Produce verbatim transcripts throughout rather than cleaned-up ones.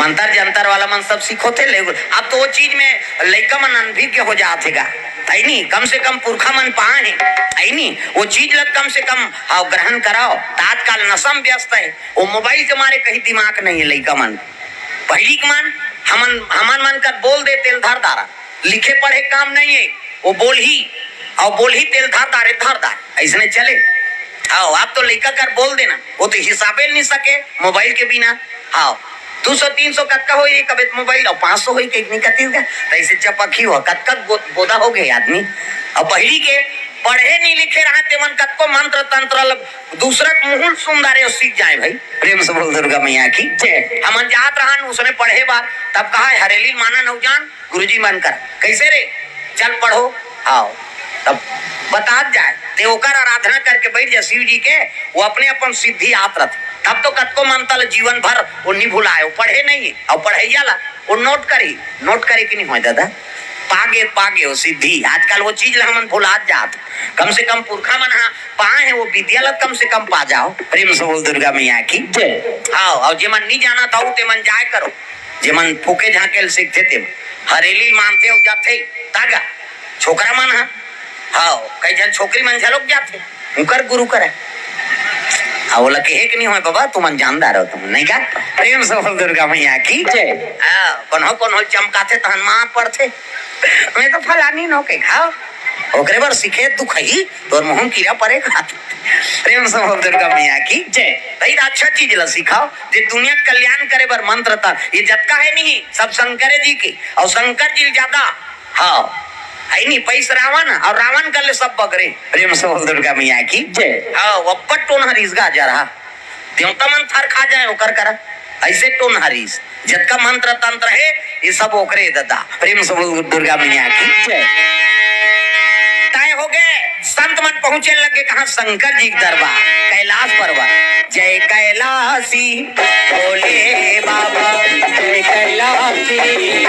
अंतर जंतर वाला मन सब सिखोथे ले। अब तो वो चीज में लइका मन अनभिज्ञ हो जात हे गा। अइनी, कम से कम पुरखा मन पाए हे। अइनी, वो चीज ल कम से कम, हाँ, ग्रहण कराओ। त आजकल नशा में व्यस्त हे, वो मोबाइल के मारे कहीं दिमाग नहीं हे लइका मन। पहिली के मन, हमन, हमन मन कर बोल दे तेल धर डारा, लिखे पढ़े काम नहीं हे, वो बोलही, अउ बोलही तेल धर डारे, धर डारे, अइसने चले। हाँ, अब तो लइका कर बोल देना, वो तो हिसाबे नहीं सके मोबाइल के बिना। हाँ, दू सौ तीन सौ कतका होई रे, कबे त मोबाइल अउ पाँच सौ होई के निकतिस गा, त अइसे चपक ही हो, कतका गो-, गोदा हो गए आदमी। अउ पहिली के पढ़े नहीं लिखे रहा, तेमन कतको मंत्र तंत्र ल दूसरा के मुंह सुन डारे अउ सीख जाए भाई। प्रेम से बोल दुर्गा मैया की जय। हमन जात रहन उसने पढ़े बार, तब कहा हरेली माना नौजान गुरुजी मन कर, कैसे रे, चल पढ़ो। हाँ, तब बतात जाए, ते ओकर आराधना करके बैठ जा शिव जी के, वो अपने अपन सिद्धि आत रथे। तब तो कतको मंत्र जीवन भर वो नहीं भुलाए, वो पढ़े नहीं है, अउ पढ़ैया ला वो नोट करी, नोट करे कि नहीं होय दादा, पागे, पागे वो सिद्धि। आजकल वो चीज ला हमन भुलात जात, कम से कम पुरखा मन हा पाए हे, वो विद्या ला कम से कम पा जाओ। प्रेम से बोल दुर्गा मैया की जय। हाँ, अउ जेमन नहीं जानत हो, तेमन जाए करो, जेमन फूके झांके ल सीखथे, तेमन हरेली मानथे अउ जाथे, तागा छोकरा मन हा, हाँ, कई झन छोकरी मन झलोक जाथे, उकर गुरु करा। हाँ, ओला कहे कि नहीं होय बाबा, तुमन जानदार हो, तुम नहीं का? प्रेम से बोल दुर्गा मैया की जय। हाँ, कोनो कोनो चमकाथे तहन मार पड़थे। मैं तो फलानी नो के खाओ, ओकरे बर सिखे दुख ही, तोर मुंह कीड़ा परे खात। प्रेम से बोल दुर्गा मैया की जय। भाई, अच्छा चीज ला सिखाओ, जे दुनिया के कल्याण करे बर मंत्र त ये जतका है नहीं, सब शंकर जी के, अउ शंकर जी ज्यादा। हाँ, है नहीं, पैस रावण अउ रावण कर ले सब बगरे। प्रेम से बोल दुर्गा मैया की जय। हाँ, वप्पट टोन हरीस गा जरा, देवता मन थर खा जाए ओकर करा, ऐसे टोन हरीस। जतका मंत्र तंत्र हे, ये सब ओकरे ददा। प्रेम से बोल दुर्गा मैया की जय। तय हो गए, संत मन पहुंचे लगे कहाँ? शंकर जी के दरबार, कैलाश पर्वत। जय कैलाशी भोले बाबा, जय कैलाशी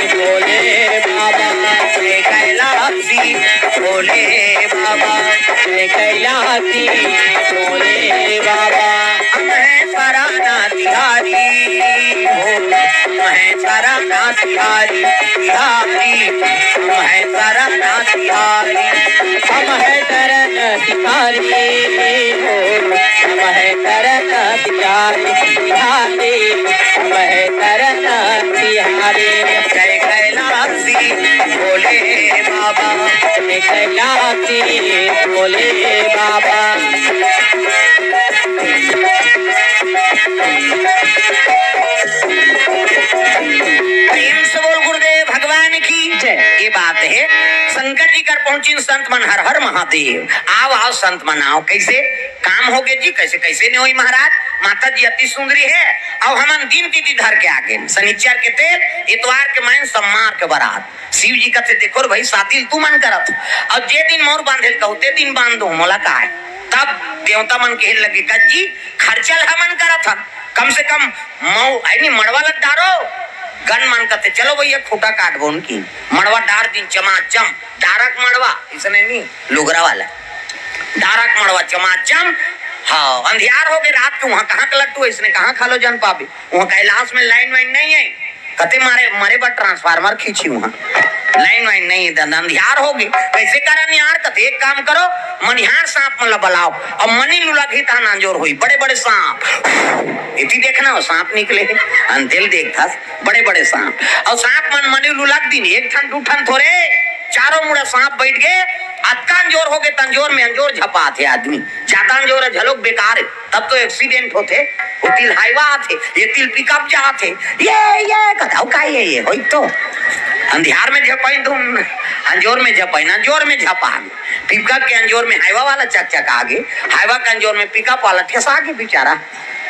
भोले बाबा, जय कैलाशी भोले बाबा, जय कैलाशी भोले बाबा। हम हैं पराना तिहारी हो, हम हैं पराना तिहारी, तिहारी। हम हैं पराना तिहारी, हम हैं पराना तिहारी हो, हम हैं पराना तिहारी, तिहारी। हम हैं पराना तिहारी। जय कैलाशी भोले बाबा, जय कैलाशी भोले बाबा। प्रेम से बोल गुरुदेव भगवान की जय। ये बात है, शंकर जी कर पहुंचिन संत मन, हर हर महादेव। आओ, आओ संत मन, आओ। कैसे काम हो गए जी, कैसे, कैसे नहीं होई महाराज? माता जी अति सुंदरी है। अब हमन दिन तिथि धर के आ गए, शनिचर के तेल, इतवार के मैन, सोमवार के बरात। शिव जी कहते, देखो रे भाई, शादी तू मन करत, अब जे दिन मोर बांधे ल कहू, ते दिन बांध दो, मोला का है? तब देवता मन कहे लगे, कस जी, खर्चा ल हमन करत हन, कम से कम मऊ, ऐनी मड़वा ल डारो। गन मन कहते, चलो भैया, खूंटा काटबो उनकी। मड़वा डार दिन चमाचम, डारक मड़वा, इसने नहीं, लुगरा वाला। डारक मड़वा चमाचम, हाँ, अंधियार हो गए रात के, वहाँ कहाँ के लट्टू है, इसने कहाँ खा लो जान पाबे। वहाँ कैलाश में लाइन वाइन नहीं है, कते मारे, मरे बर ट्रांसफार्मर खींची वहाँ। लाइन वाइन नहीं, दन-, अंधियार हो गए। कैसे करन यार? कते एक काम करो, मनिहार सांप मन ला बलाओ, अब मनी लुलगही तहन अंजोर होई, बड़े बड़े सांप। इति देखना हो, सांप निकले, अंतेल देखथस, बड़े बड़े सांप। अउ सांप मन मनी लुलग दिन, एक ठन, दू ठन थोरे, चारों मुड़ा सांप बैठ गए, अतका अंजोर हो गए, तंजोर में अंजोर झपात है आदमी। ज्यादा अंजोर झलोक बेकार है, तब तो एक्सीडेंट होते। वो तिल हाईवा आथे, ये तिल पिकअप जाथे, ये, ये, कथाऊ का ये, ये, होई तो। अंधियार में झपाइन तुम, अंजोर में झपाइन, अंजोर में झपान। पिकअप के अंजोर में हाईवा वाला चकचका आगे, हाईवा के अंजोर में पिकअप वाला ठेसा आगे बेचारा।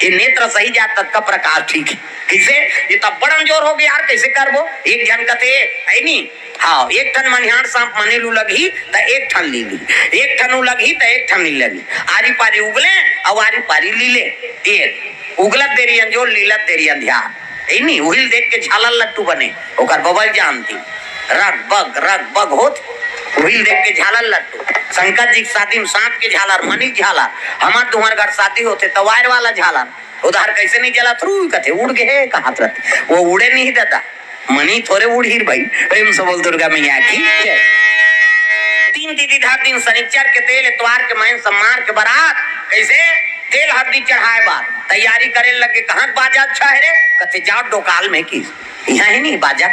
ये नेत्र सही जात तक का प्रकाश ठीक है। किसे? ये तब बड़ अंजोर हो गया यार, कैसे करबो? एक जन कथे, है नी? हाँ, एक ठन मनिहार सांप मनी लुलगही, त एक ठन लीली। एक ठन उलगही, त एक ठन लीली। आरी पारी उगले, अउ आरी पारी लीले। एक, उगलत देरी अंजोर, लीलत देरी अंधियार। ए नी, उहिल देख के झालर लट्टू बने, ओकर बबल जानती। रग बग, रग बग होत, उहिल देख के झालर लट्टू। शंकर जी के शादी में सांप के झालर, मनी के झालर। हमार तुम्हार घर शादी होते, त वायर वाला झालर। ओ दहर कइसे नइ जलत, रुई कथे, उड़ गे हे, कहत रथे। ओ उड़े नहीं दादा, मनी थोरे उड़ही भाई। प्रेम से बोल दुर्गा मैया की जय। तीन तिथि धर दिन सनिचर के तेल, एतवार के माइन सम्मार के बरात, कइसे तेल हरदी चढ़ाए बर तैयारी करे लगे। कहाँ के बाजा अच्छा हे रे? कथे जाव डोकाल में किस, इहाँ हे नहीं बाजा।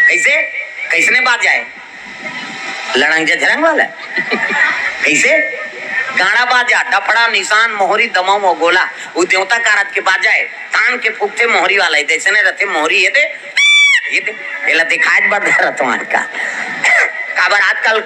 कइसे, कइसने बाजा हे? लड़ंग झझरंग वाला। कइसे? गाड़ा बाजा, डफड़ा, निसान, मोहरी, दमऊ अउ गोला। उ देवता कारज के बाजा हे। तान के फूकथे मोहरी वाला, ए दे अइसने रथे मोहरी, ए दे, ए दे। एला देखाए बर धरत हँव का। काबर आजकल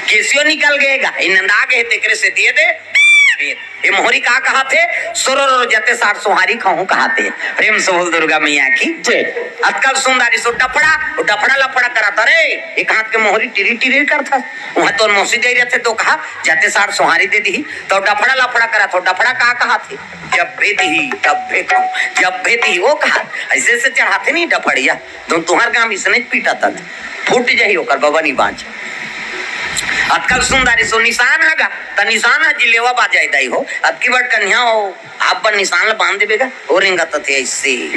केसियो निकल गे गा, ए नंदा गे हे, तेकरे सेती ए दे, ए दे। ए मोहरी का कहत हे? सोरो रो जते साठ सोहारी खाहूं कहत हे। प्रेम से बोल दुर्गा मैया की जय। अतका सुंदर इसो डफड़ा, ओ डफड़ा लफड़ा करत, अरे, एक हाथ के मोहरी टिरी टिरी करत हस। उहाँ तोर मौसी दे रथे तो कहा, जते साठ सोहारी दे दिही, तो डफड़ा लफड़ा करत हो, डफड़ा का कहत हे? जब भी दिही, तब भी खाऊं, जब भी दिही, ओ कहा, अइसे से चढ़ाथे नहीं डफड़िया, तो तुहर गांव इसने पीटा तक फूट जाही ओकर बबा नहीं बांच। अतका सुंदर इसो निसान हगा, त निसान ह जिलेवा बाजाय दाई हो। अतकी बड़ कन्या हो, आप बर निसान ल बांध देबे गा, ओ रेंगत थे अइसे।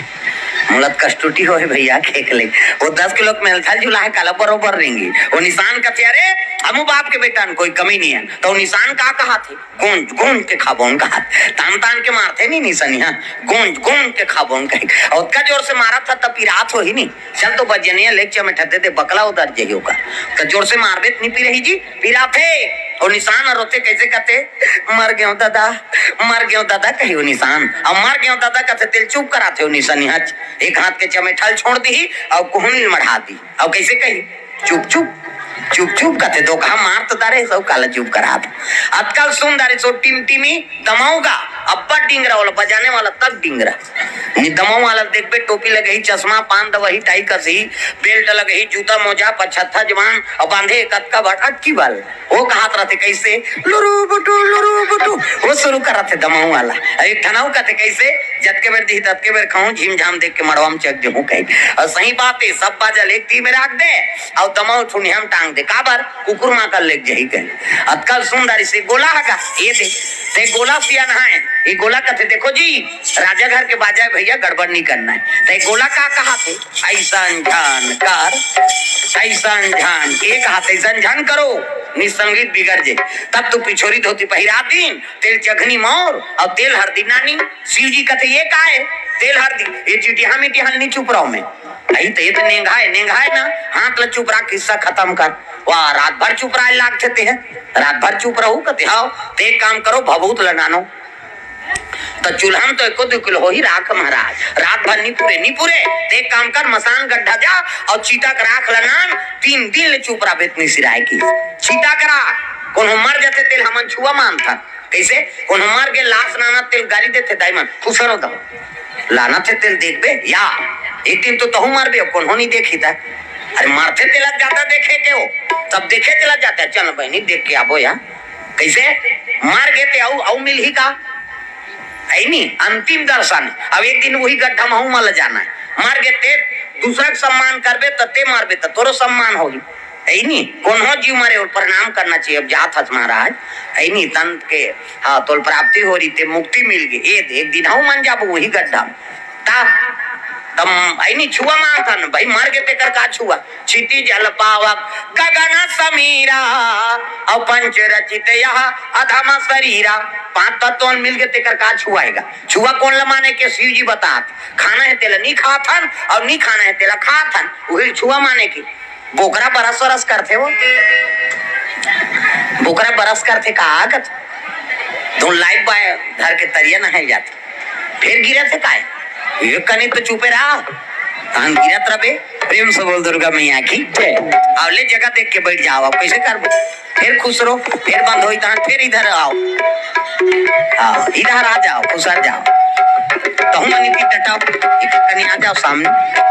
मोला त कष्टुटी होहे भैया, खेक ले। ओ दस किलो के मेलथल झुला हे, काला बरोबर रेंगी। ओ निसान कथे, "अरे, हमू बाप के बेटा न, कोई कमी नहीं हे।" त ओ निसान का कहा थे? "गूंज, गूंज के खाबोन" कहा थे। तान, तान के मारथे नहीं निसनिया, "गूंज, गूंज के खाबोन" कहे। अउ ओतका जोर से मारत था, त पिरात होही नहीं। चल तो बजनिया लेके चमेठा दे दे, बकला उतर जाही ओकर। त जोर से मारबे त नी पिरही जी, पिराथे। ओ निसान ह रोथे कइसे कथे, "मर गेंव दादा, मर गेंव दादा," कही ओ निसान। अउ "मर गेंव दादा" कथे तेल चुप कराथे ओ निसनिया। एक हाथ के चमेठा ल छोड़ दिही अउ कोहनी ल मढ़ा दिही। अउ कइसे कही, "चुप चुप, चुप चुप" कथे, "दोकहा मार तो डारे, सब काला चुप करात।" अतका ल सुन डारे सो टिमटिमी दमऊ गा, अब्बड़ डिंगरा वाला, बजाने वाला तब डिंगरा। नि दमऊ वाला देखबे, टोपी लगही, चश्मा, पान दवही, टाई कसही, बेल्ट लगही, जूता मोजा, पछत्था जवान, अउ बांधे कतका बड़ अटकी बाल। ओ कहत रथे कइसे, "लुरु बुटु, लुरु बुटु", ओ शुरू करत हे दमऊ वाला। अउ एक ठन अउ कथे कइसे, "जतके बेर दिही, ततके बेर खाऊं, झिमझाम देख के मड़वा म चक जहूं" कही। अउ सही बात हे, सब बाजा ल एक तीर में राख दे, अउ दमऊ ठुनिया म टांग दे। काबर? कुकुर मां कर लेके जाही कहे। अतका सुंदर इसे गोला हगा, ए दे, ते गोला सियान है, ए गोला कथे, "देखो जी, राजा घर के बाजा हे भैया, गड़बड़ नहीं करना हे।" ते गोला का कहा थे? "अइसन झन कर, अइसन झन, ए कहा थे, अइसन झन करो, नि संगीत बिगड़ जे।" तब तू पिछोरी धोती पहिरा दिन, तेल चघनी मौर, अउ तेल हरदी नानी। शिव जी कथे, "ये का हे?" "तेल हरदी।" "ये चिटिहा मिटिहा ल नी चुप रहो में।" अई त ये त नेंघाय, नेंघाय ना, हाथ ल चुप रख, किस्सा खतम कर। वाह, रात भर चुप रहे लागथे ते ह, रात भर चुप रहू कथे, "हव, ते एक काम करो, भभूत ल नानो।" त चूल्हा म तो एको दू किलो होही राख महाराज, रात भर नी पुरे, नी पुरे, ते एक काम कर, मसान गड्ढा जा अउ चीता के राख ल नान, तीन दिन ले चुप रह बेतनी सिराय की। चीता के राख, कोनो मर जथे तेल हमन छुआ मानथन। कइसे? कोनो मर गे लाश लानत तेल गारी देथे दाई मन, खुसरो दम। लानत हे तेल देखबे या, एक दिन तो तहू मरबे, कोनो नहीं देखी त। अरे मरथे तेला ज्यादा देखे के हो, तब देखे तेला जाथे, "चल बहिनी देख के आबो या।" कइसे? मर गे ते अउ, अउ मिलही का? अई नी, अंतिम दर्शन। अब एक दिन वही गड्ढा महू मल जाना हे। मर गे ते दूसरा के सम्मान करबे त ते मरबे त तोरो सम्मान होही। अई नी, कोनो जीव मरे अउ प्रणाम करना चाहिए। अब जात हस महाराज, अई नी, तन के, हाँ, तोल प्राप्ति हो रही, ते मुक्ति मिल गई। ए, एक दिन हऊ मन जाबो वही गड्ढा म। ता, तम, अई नी, छुआ मानथन, भाई, मर गे तेकर का छुआ? क्षिति जल पावक गगन समीरा, अउ पंच रचित यह अधम शरीरा। पांच तत्व मिल गे तेकर का छुआ हे गा? छुआ कोन ल माने के शिव जी बतात, खाना हे तेला नी खाथन, अउ नी खाना हे तेला खाथन, उही ल छुआ माने के। बोकरा बरस वरस करथे वो। बोकरा बरस करथे का कथे? धुन लाइफ बॉय धर के तरिया नहाए जाथे। फेर गिरत हे काय? एक कनी तो चुपे रहा। तहन गिरत रबे। प्रेम से बोल दुर्गा मैया की जय। अब ले जगह देख के बैठ जाओ, अब कइसे करबो? फेर खुसरो, फेर बंद होई, तहन फेर इधर आओ। हाँ, इधर आ जाओ, खुसर जाओ। तहु मनी की टटाओ, एक कनी आ जाओ सामने।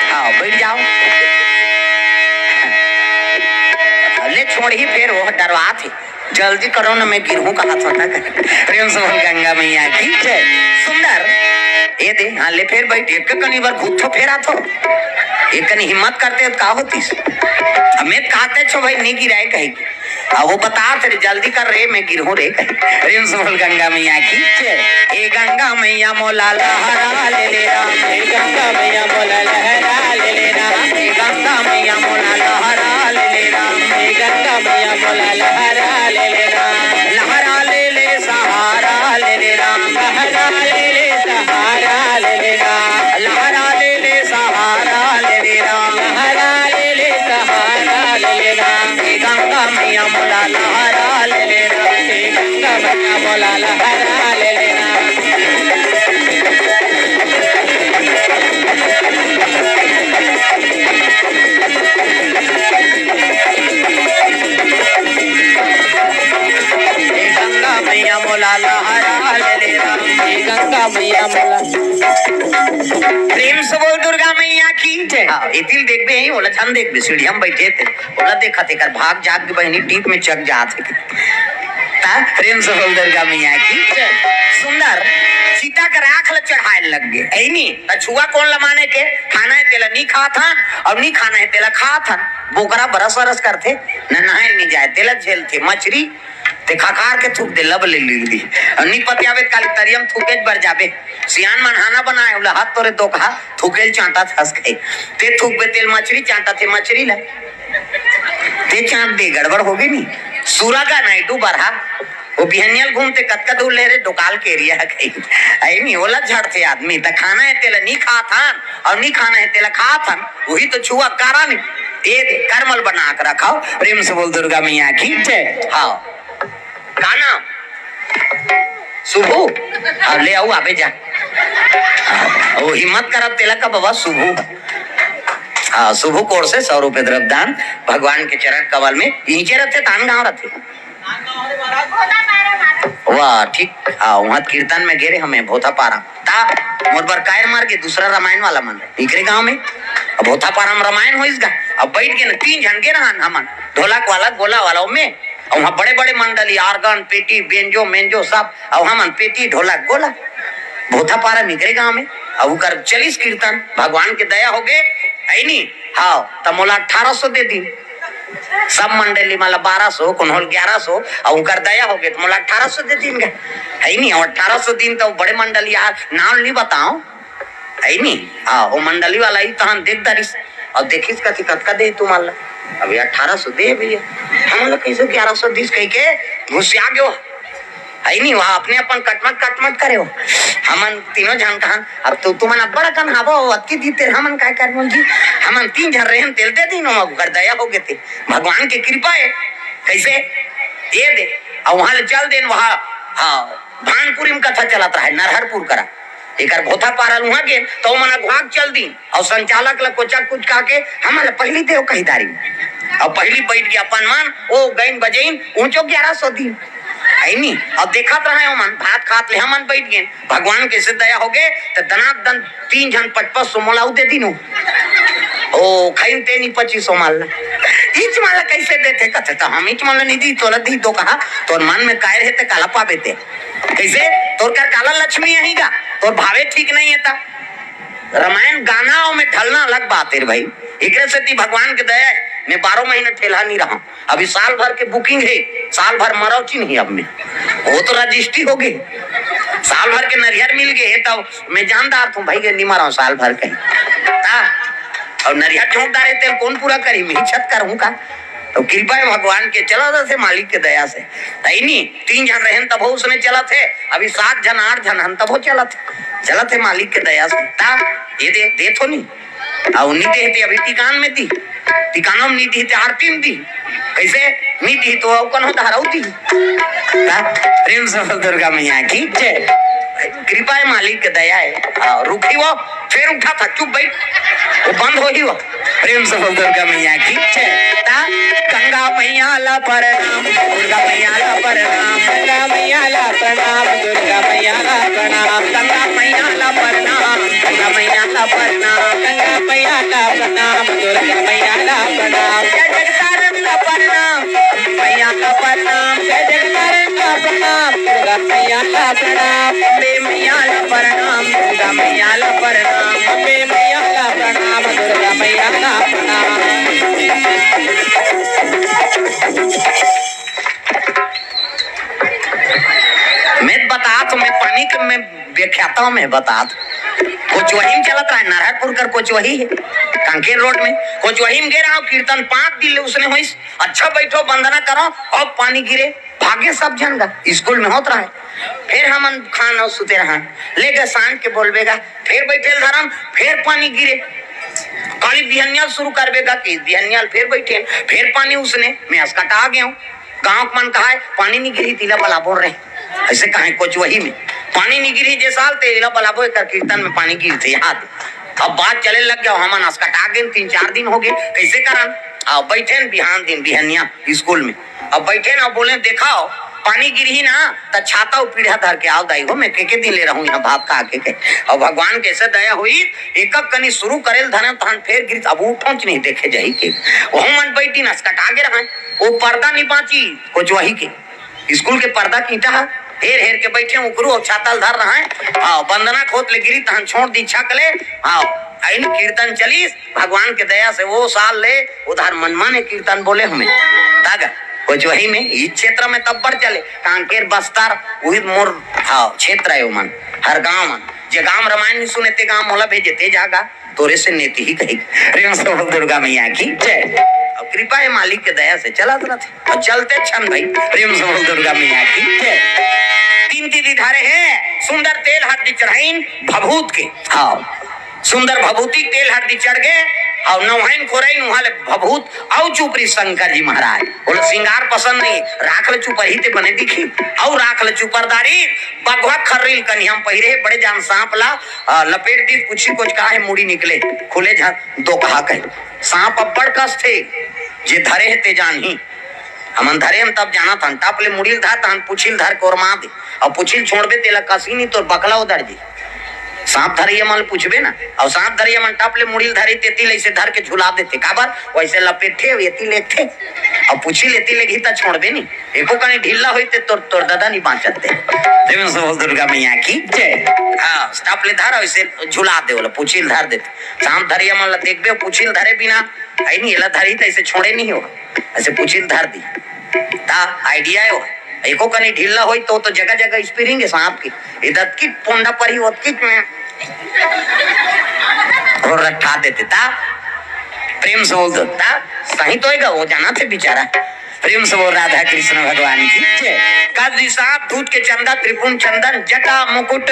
हाँ, बैठ जाओ। ले छोड़ही, फेर वो डरवात हे। जल्दी करो ना, मैं गिरहूँ कहाथों ना। प्रेम से बोल गंगा मैया की जय। सुंदर, ए दे, हाँ, ले फेर बैठ। एक कनी बार खुद तो फेराथो, एक कनी हिम्मत करते हो तो का होतिस? अब मैं तो कहते छो भाई, नहीं गिराए कहीं। अब वो बतात रे, जल्दी कर रे, मैं गिरहूँ रे कहीं। प्रेम से बोल गंगा मैया की जय। ए गंगा मैया मोला लहरा ले ले राम। ए गंगा मैया मोला लहरा ले ले राम। ए गंगा मैया मोला लहरा ले ले राम। ए गंगा मैया मोला लहरा ले ले राम। लहरा ले ले सहारा ले ले राम। लहरा ले ले सहारा ले ले राम। लहरा ले ले सहारा ले ले राम। लहरा ले ले सहारा ले ले राम। ए गंगा मैया मोला लहरा ले ले राम। ए गंगा मैया मोला लहरा ले ले राम। ए गंगा मैया मोला लहरा ले ले राम। ए गंगा मैया मोला। प्रेम से बोल दुर्गा मैया की जय। हाँ, एती ल देखबे ही, ओला झन देखबे, सीढ़िया में बैठे थे, ओला देखा थे, कर भाग जाग के बहिनी टीप में चक जात हे। ता प्रेम से बोल दुर्गा मैया की जय। सुंदर, चिता कर आँख ल चढ़ाए लग गए, ऐनी, त छुआ कौन ल माने के, खाना हे तेला नी खात हन, अउ नी खाना हे तेला खात हन। बोकरा बरस बरस करथे, न नहाए नी जाए, तेला झेलथे, मछरी ते खखार के थूक दे, लब ले लील दी। अउ नी पतियावे त काली तरियम थूके बर जाबे। सियान मन हाना बनाए, ओला हाथ तोरे दोकहा, थूके ल चांटा थस गई। ते थूकबे तेल मछरी चांटा थे मछरी ला। ते चांट दे, गड़बड़ होगे नी। सुरा का नाइटू बरहा, वो बिहनियल घूमते कतका दूर ले रे, डोकाल के एरिया है कहीं। ऐनी ओला झड़थे आदमी, त खाना हे तेला नी खात हन, अउ नी खाना हे तेला खात हन, वही तो छुआ कारण। ए दे, करमल बना के रखाओ। प्रेम से बोल दुर्गा मैया की जय। हाँ। का नाम? सुभू। हाँ, ले आऊ, आबे जा। हाँ, वो हिम्मत करब तेला का बाबा सुभू। हाँ, सुभू कोर से सौ रुपये द्रव्यदान भगवान के चरण कमल में। इहिंचे रथे, तान गाँव रथे। वाह, ठीक। हाँ, वहाँ कीर्तन में गेरे हमें भोथा पारा। ता मोर बर कायर मार के दूसरा रामायण वाला मन रहे इकरे गांव में। अब भोथा पारा में रामायण होइस गा। अब बैठ के न तीन झन के रहन हमन, ढोलक वाला, गोला वाला, ओमे। अउ वहाँ बड़े-बड़े मंडली, organ, पेटी, बेंजो, मेंजो सब, अउ हमन पेटी, ढोलक, गोला। भोथापारा मिगरे गांव में, अउ उकर चलिस कीर्तन, भगवान के दया होगे, ऐनी, हाँ, त मोला अठारह सौ दे दिन। सब मंडली मन ला बारह सौ, कोनो ल ग्यारह सौ, अउ उकर दया होगे, त मोला अठारह सौ दे दिन गे। ऐनी, अउ अठारह सौ दिन त बड़े मंडली यार, नाम नहीं बताओ, है नी? हाँ, वो मंडली वाला ही तहन देख डारिस। अउ देखिस कथी कतका दे तुम्हार ला। अभी अठारह सौ दे भैया। हमन ला कैसे ग्यारह सौ दिस कह के घुसिया गयो। है नी? वहाँ अपने अपन कटमट कटमट करे हो। हमन तीनों झन कहन, अब तो तुमन अब्बड़ अकन हाबो, अतकी दी तेल हमन काय कर जी? हमन तीन झन रहन तेल दे दिन, ओकर दया होगे ते। भगवान के कृपा है। कैसे? ये दे। अउ वहाँ ले चल देन, वहाँ, हाँ, भानपुरी में कथा चलत रहे, नरहरपुर करा। एकर भोथा पारल उहाँ गेन, त ओमन अघुवाक चल दीन, अउ संचालक ल कोचा कुचका के हमन ल पहिली देव कही दारी। अउ पहिली बैठ गे अपन मन, ओ गइन बजइन, ऊंचो ग्यारह सौ दीन। है नी? अउ देखत रहे ओमन, भात खात ले हमन बैठ गेन। भगवान के से दया होगे, त दनादन तीन झन पचपच सौ मोला अउ दे दीन। ओ, खइन ते नी पच्चीस सौ माल ला। इच माल ला कैसे देथे? कथे, त हम इच माल ला नी दी, तोला दी तो कहा, तोर मन में कायर हे ते काला पाबे ते। कैसे? तोर कर काला लक्ष्मी अही गा, तोर भावे ठीक नहीं है ता। रामायण गाना अउ में ढलना अलग बात है रे भाई। एकरे सेती भगवान के दया है, मैं बारह महीना ठेलहा नहीं रहा। अभी साल भर के booking है, साल भर मरौची नहीं अब मैं। वो तो रजिस्ट्री हो गई। साल भर के नरियर मिल गए, तब मैं जानदार थूं भाई के नहीं मरा साल भर के। हाँ। अउ नरियर झोंकदार है, तेल कौन पूरा करी? मैं ही छत करूँ का? तो कृपा है भगवान के, चला था से मालिक के दया से। तई नी, तीन झन रहन तभो उसने चलत हे, अभी सात झन, आठ झन हन तभो चलत हे, चलत हे मालिक के दया से। ता, ये दे, दे थो नी। अउ नी दे ते अभी टिकान में दी, टिकानो में नी दी ते आरती में दी। कैसे? नी दी तो अउ कन्हो धाराऊ दी। ता, प्रेम से बोल दुर्गा मैया की जय। कृपा है मालिक के दया है। हाँ, रुकी वो, फिर उठा था, चुप बैठ, वो बंद हो ही वो। प्रेम से बोल दुर्गा मैया की जय। ता गंगा मैया ला प्रणाम, दुर्गा मैया ला प्रणाम, गंगा मैया ला प्रणाम, दुर्गा मैया ला प्रणाम, गंगा मैया ला प्रणाम, दुर्गा मैया ला प्रणाम, गंगा मैया ला प्रणाम, दुर्गा मैया ला प्रणाम, जय जगतारण ला प्रणाम, अम्बे मैया ला प्रणाम, जय जगतारण ला प्रणाम, दुर्गा मैया ला प्रणाम, अम्बे मैया ला प्रणाम, दुर्गा मैया ला प्रणाम, अम्बे मैया ला प्रणाम, दुर्गा मैया ला प्रणाम। मैं बतात हूँ, मैं पानी के, मैं व्याख्याता हूँ, मैं बतात। कोचवही में चलत रहा, नरहरपुर कर कोचवही है, कांकेर रोड में। कोचवही में गे रहा, कीर्तन पाँच दिन ले उसने होइस। अच्छा बैठो, वंदना करो, अब पानी गिरे, भागे सब झन गा, स्कूल में होत रहा। फिर हमन खान अउ सुते रहा, ले गे सांझ के बोलबे गा, फिर बैठे ल धरम, फिर पानी गिरे। काली बिहनिया शुरू करबे गा कि बिहनिया ल फिर बैठे, फिर पानी उसने, मैं असकटा गे हूँ। गाँव के मन कहा है, पानी नहीं गिरी, तेला बलाबो रे। ऐसे कहा है, कोचवही में पानी नहीं गिरी जे साल, तेला बलाबो, एकर कीर्तन में पानी गिरथे, याद। अब बात चले लग गया, हमन असकटा गे, तीन चार दिन हो गए, कैसे करन? अब बैठे न बिहान दिन बिहनिया स्कूल में, अब बैठे न, अब बोले, देखाओ, पानी गिरही ना, त छाता अउ पीढ़ा धर के आओ दाई हो, मैं के के दिन ले रहूं यहाँ भात खा के, के। अब भगवान कैसे दया हुई, एक एक कनी शुरू करे ल धरन, तहन फेर गिर, अब उठोंच नहीं देखे जाही के। वहू मन बैठ दिन असकटा गे रहन, वो पर्दा नहीं बाँची, कोचवही के। स्कूल के पर्दा के ईंटा ह हेर हेर के बैठे, उकरू अउ छाता ल धर रहा है। हाँ, वंदना खोत ले गिरी, तहन छोड़ दी छक ले। हाँ, अइन कीर्तन चलीस, भगवान के दया से वो साल ले उधार मनमाने कीर्तन बोले हमें। तागा, कोचवही में, ई क्षेत्र में तब बढ़ चले, कांकेर बस्तर, वही मोर, हाँ, क्षेत्र है ओमन, हर गांव मन। जे गांव रामायण नहीं सुने, ते गांव मोला भेजे, ते जागा, तोरे से नेति ही कही। प्रेम से बोल दुर्गा मैया की जय। अब कृपा है मालिक के दया से चलत रहथे। अब चलते क्षण भाई, प्रेम से बोल दुर्गा मैया की जय। तीन दीदी धारे हैं, सुंदर तेल हरदी चढ़ाइन भभूत के। हाँ, सुंदर भभूति के तेल हरदी चढ़ गए, और नौहाइन खोराइन उहाँ ले भभूत, अउ चुपरी शंकर जी महाराज। बोले, "श्रृंगार पसंद नहीं, राख ल चुपरही ते बने दिखी।" अउ राख ल चुपरदारी, बघवा खर्री ल कनिहा म पहिरे, बड़े जान सांप ला, अ, लपेट दी, पूछी कोचका हे, मुड़ी निकले, खुले झन दो कहा कहे। सांप अब्बड़ कसथे, जे धरे हे ते जानही। हमन धरे हन तब जानत हन, टप ले मुड़ी ल धर, तहन पूछी ल धर के ओरमा दे। अउ पूछी ल छोड़बे, तेला कसी नहीं, तोर बकला उधर जी। सांप धरइया मन ल पूछबे ना, अउ सांप धरइया मन टप ले मुड़ी ल धरी, तेती ले ऐसे धर के झुला देथे। काबर? वैसे लपेटथे, एती लेगथे, अउ पूछी ल एती लेगही त छोड़बे नहीं। एको कनी ढिल्ला होई ते तोर, तोर ददा नहीं बाँचत ते। प्रेम से बोल दुर्गा मैया की जय। हाँ, टप ले धर, ऐसे झुला दे, ओला पूछी ल धर देथे। सांप धरइया मन ल देखबे, पूछी ल धरे बिना, आई नहीं, एला धरी त ऐसे छोड़े नहीं हो, ऐसे पूछी ल धर दी। ता idea है वो। एको कनी ढिल्ला होई तो, तो जगह जगह spring है सांप की। इधर की पोंडा पर ही होत की में। और रखा देते ता। प्रेम से बोल दो ता। सही तो होएगा, वो जाना थे बेचारा। प्रेम से बोल राधा कृष्ण भगवान की जय। कद सांप धूत के चंदा त्रिपुण चंदन जटा मुकुट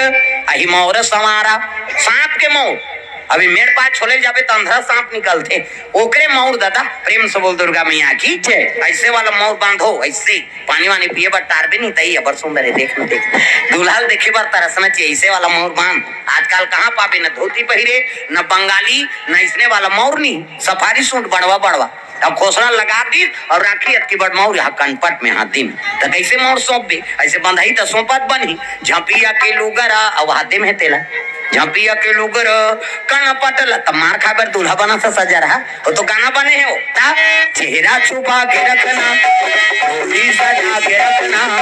अहि मौर संवारा। सांप के मौर। अभी मेड़ पास छोले जाबे त अंधरा सांप निकलथे, ओकरे मौर दादा। प्रेम से बोल दुर्गा मैया की जय। ऐसे वाला मौर बांधो, ऐसे पानी वानी पिए बर टारबे नहीं तई, अबर सुंदर है, देख न देख। दूल्हा ल देखे बर तरसना चाहिए, ऐसे वाला मौर बांध। आजकल कहाँ पाबे, न धोती पहिरे, न बंगाली, न इसने वाला मौर नहीं, सफारी सूट बड़वा बड़वा। अब खोसड़ा लगा दी और राखी अतकी बड़ मौर यहाँ कनपट में हाथ दिन। त कैसे मौर सौंपबे? ऐसे बंधाई त सौंपत बनही। झपिया के लुगरा, अब हाथे में तेला। झपिया के लुगर कनपट ल, त मार खाए बर दूल्हा बना सा सजा रहा। वो तो गाना बने है वो। ता चेहरा छुपा के रखना, होली सजा के रखना,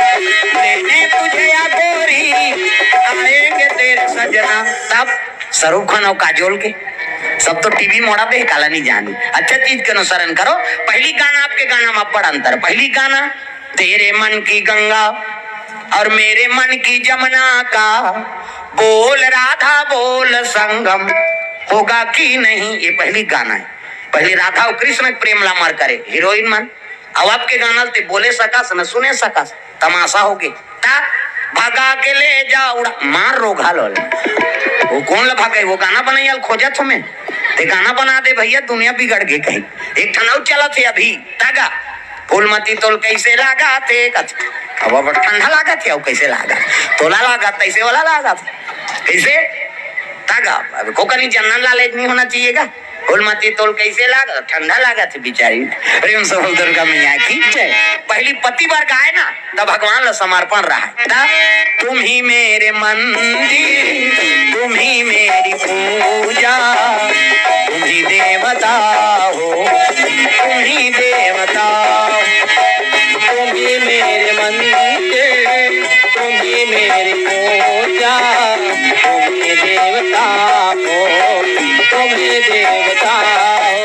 लेने तुझे या गोरी, आएंगे तेरे सजना। तब शाहरुख खान और काजोल के, सब तो टीवी मोड़ा पे काला नहीं जानी। अच्छा चीज के अनुसरण करो। पहली गाना आपके गाना में बड़ अंतर। पहली गाना, तेरे मन की गंगा और मेरे मन की जमुना का बोल राधा बोल संगम होगा कि नहीं, ये पहली गाना है। पहली राधा और कृष्ण के प्रेम ला मर करे हीरोइन मन। अब आपके गाना ते बोले सकस न सुने सकस, तमाशा हो गए। ता भगा के ले जा उड़ा, मार रोघा लो ले। वो कौन ला भगे? वो गाना बनाई खोजत हो मैं। ते गाना बना दे भैया, दुनिया बिगड़ गई कहीं। एक ठन अउ चलत है अभी, तागा। फूलमती तोल कैसे लागा थे कथ। अब, अब ठंडा लागा थे, अब कैसे लागा? तोला लागा, तैसे वाला लागा थे। कैसे? तागा, अब को कहीं जनरल नॉलेज नहीं होना चाहिएगा। फूलमती तोल कइसे लाग, ठंडा लागत हे बिचारी। प्रेम से बोल दुर्गा मैया की जय। पहिली पति बर गाय ना, त भगवान ल समर्पण रहय। त तुम ही मेरे मंदिर, तुम ही मेरी पूजा, तुम ही देवता हो, तुम ही देवता हो। तुम ही मेरे मंदिर, तुम ही मेरी पूजा, तुम ही देवता हो, तुम ही देवता हो।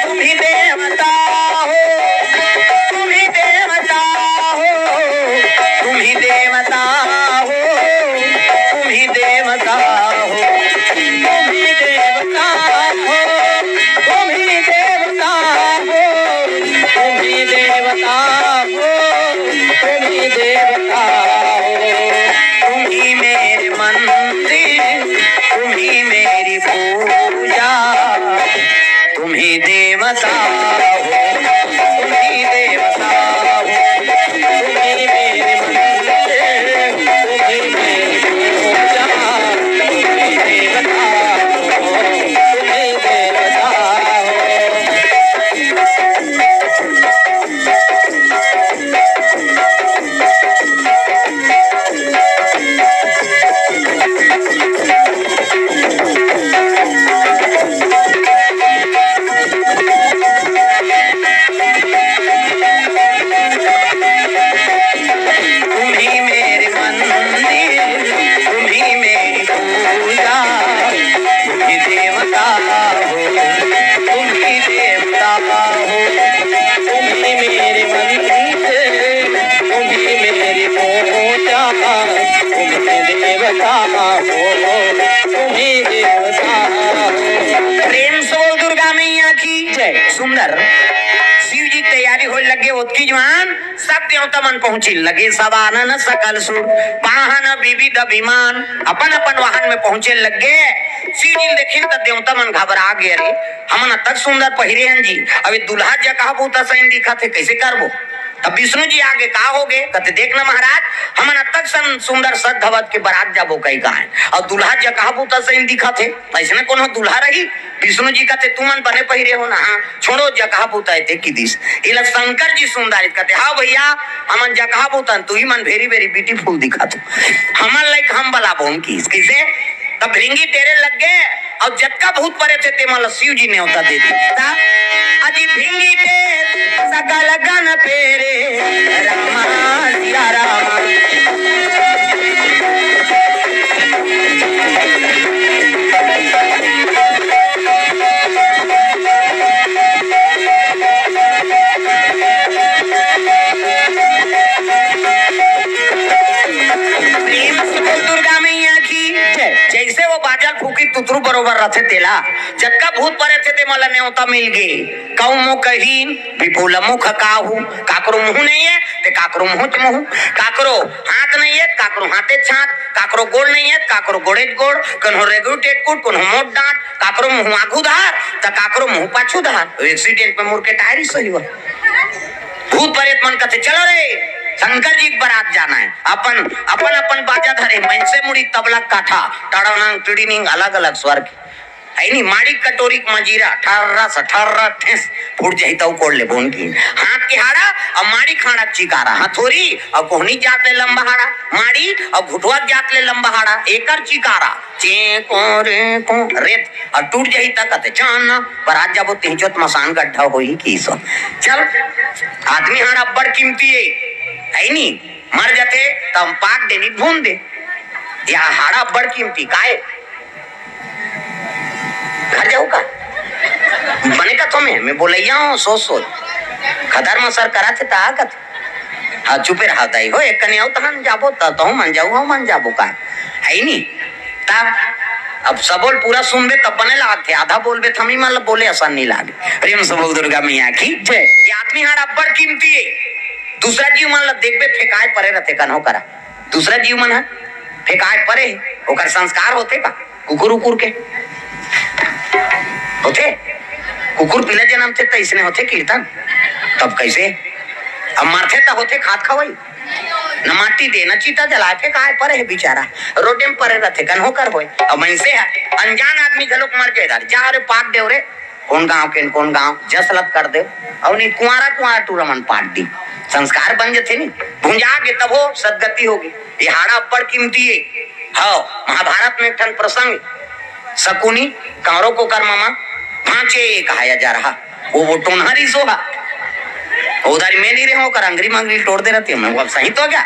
तुम ही देवता हो, तुम ही देवता हो, तुम ही देवता हो, तुम ही देवता हो। तुम ही देवता हो, तुम ही देवता हो, तुम ही देवता हो, तुम ही देवता हो। तुम ही मेरे मंदिर, तुम ही मेरी पूजा, तुम ही देवता हो, तुम ही देवता हो। तुम ही मेरे मंदिर, तुम ही मेरी पूजा, तुम ही देवता हो, तुम ही देवता हो। तुम ही मेरे मंदिर, तुम ही मेरी पूजा, तुम ही देवता हो, तुम ही देवता हो। तुम ही मेरे मंदिर, तुम ही मेरी पूजा, तुम ही देवता हो, तुम ही देवता हो। प्रेम से बोल दुर्गा मैया की जय। सुंदर शिव जी के तैयारी होय लगे, ओतकी जुवार सब देवता मन पहुंचे लगे, सब आनन सकल सुर, पाहन विविध विमान, अपन अपन वाहन में पहुंचे लगे। शिव जी ल देखिन त देवता मन घबरा गे, "अरे, हमन अतक सुंदर पहिरे हन जी, अब ये दुल्हा जकहा बूता सही दिखत हे, कइसे करबो?" तब विष्णु जी आगे, "का होगे?" कथे, "देख न महाराज, हमन अतक सन सुंदर सज धवज के बरात जाबो कहि कहेन, अउ दुल्हा जकहा बूता सही दिखत हे, अइसने कोनो दुल्हा रही?" विष्णु जी कथे, "तुमन बने पहिरे हो ना, हाँ, छोड़ो जकहा बूता हे ते किदिस।" एला शंकर जी सुंदर कथे, "हाँ भैया, हमन जकहा बूता हन, तुही मन very very beautiful दिखत हो, हमन लाइक हम बलाबोन किस।" कइसे? तब भृंगी टेरे लग गे, अउ जतका भूत परेत हे, तेमन ल शिव जी नेवता दे दे। ता अजी भृंगी टेर सकल गन पेरे, रामा सिया रामा। प्रेम से बोल दुर्गा मैया की जय। जइसे वो बाजल फूकी तुतरू बरोबर रथे तेला, जतका भूत परेत हे ते मन ल नेवता मिल गे। कौ मुखहीन विपुल मुख काहू, काकरो मुंह नइ हे ते काकरो मुंह च मुंह, काकरो हाथ नइ हे ते काकरो हाथे च हाथ, काकरो गोड़ नइ हे ते काकरो गोड़े च गोड़, कोनो रेगुर टेटकुट, कोनो मोट डांट, काकरो मुंह आगू धार त काकरो मुंह पाछू धार। Accident में मुड़ के टायर ही सही हुआ। भूत परेत मन कथे, "चलो रे, शंकर जी के बरात जाना हे।" अपन, अपन, अपन बाजा धरे, मनसे मुड़ी तबला काठा, टड़ोनांग, टिड़ीनिंग, अलग-अलग स्वर के। हे नी, माड़ी कटोरी के मजीरा, ठर्रा से ठर्रा ठेस, फूट जाही तौ कोड़ ले बोन की। हाथ के हाड़ा अउ माड़ी खाड़ा चिकारा, हथोरी अउ कोहनी जात ले लंबा हाड़ा, माड़ी अउ घुटवा जात ले लंबा हाड़ा, एकर चिकारा, चे को रे को रेत, अउ टूट जाही त कथे चाना, बरात जाबो तेहचोत मसान गड्ढा होही की सो। चल, आदमी हाड़ा अब्बड़ कीमती हे, हे नी? मर जाथे त हम पाक देनी भून दे। या हाड़ा अब्बड़ कीमती, काहे? घर जाहू का? बने का तो मैं, मैं बोलैया हूँ, सोच सोच। खदर मसर करा थे त आ कथे। हाँ, चुपे रहा दाई हो, एक कने आऊ तहन जाबो, त तहूँ मन जाहू, हम मन जाबो का? हे नी? ता अब सबोल पूरा सुनबे तब बने लागथे, आधा बोलबे त हमी मन ल बोले असन नी लागे। प्रेम से बोल दुर्गा मैया की जय। ये आदमी हाड़ा अब्बड़ कीमती हे। दूसरा जीव मन ल देखबे फेंकाय परे रथे कन्हो करा। दूसरा जीव मन ह फेंकाय परे हे, ओकर संस्कार होथे का? कुकुर उकुर के होथे? कुकुर पीला जनमथे त अइसने होथे कीर्तन। तब कइसे? अब मरथे त होथे खात खवई। न माटी दे, न चीता जलाए, फेंकाए परे हे बिचारा। रोडे म परे रथे, कन्हो कर होय। अब मइनसे ह, अनजान आदमी घलोक मर जाय, जा रे, पाट देव रे। कोन गांव के, कोन गांव, जस लत कर देव। अउ नहीं, कुंवारा कुंवारा टूरा मन पाट दी। संस्कार बन जथे नी, भुंजा गे तभो सदगति होगे। ये हाड़ा अब्बड़ कीमती हे। हव, महाभारत में एक ठन प्रसंग, शकुनी, कांवरो कोकर ममा, भांचे कहाया जा रहा। वो, वो टोनहा रिसो हा। उधारी में नहीं रहे, ओकर अंगरी मंगरी टोर दे रहती है, मैं वो अब सही तो क्या?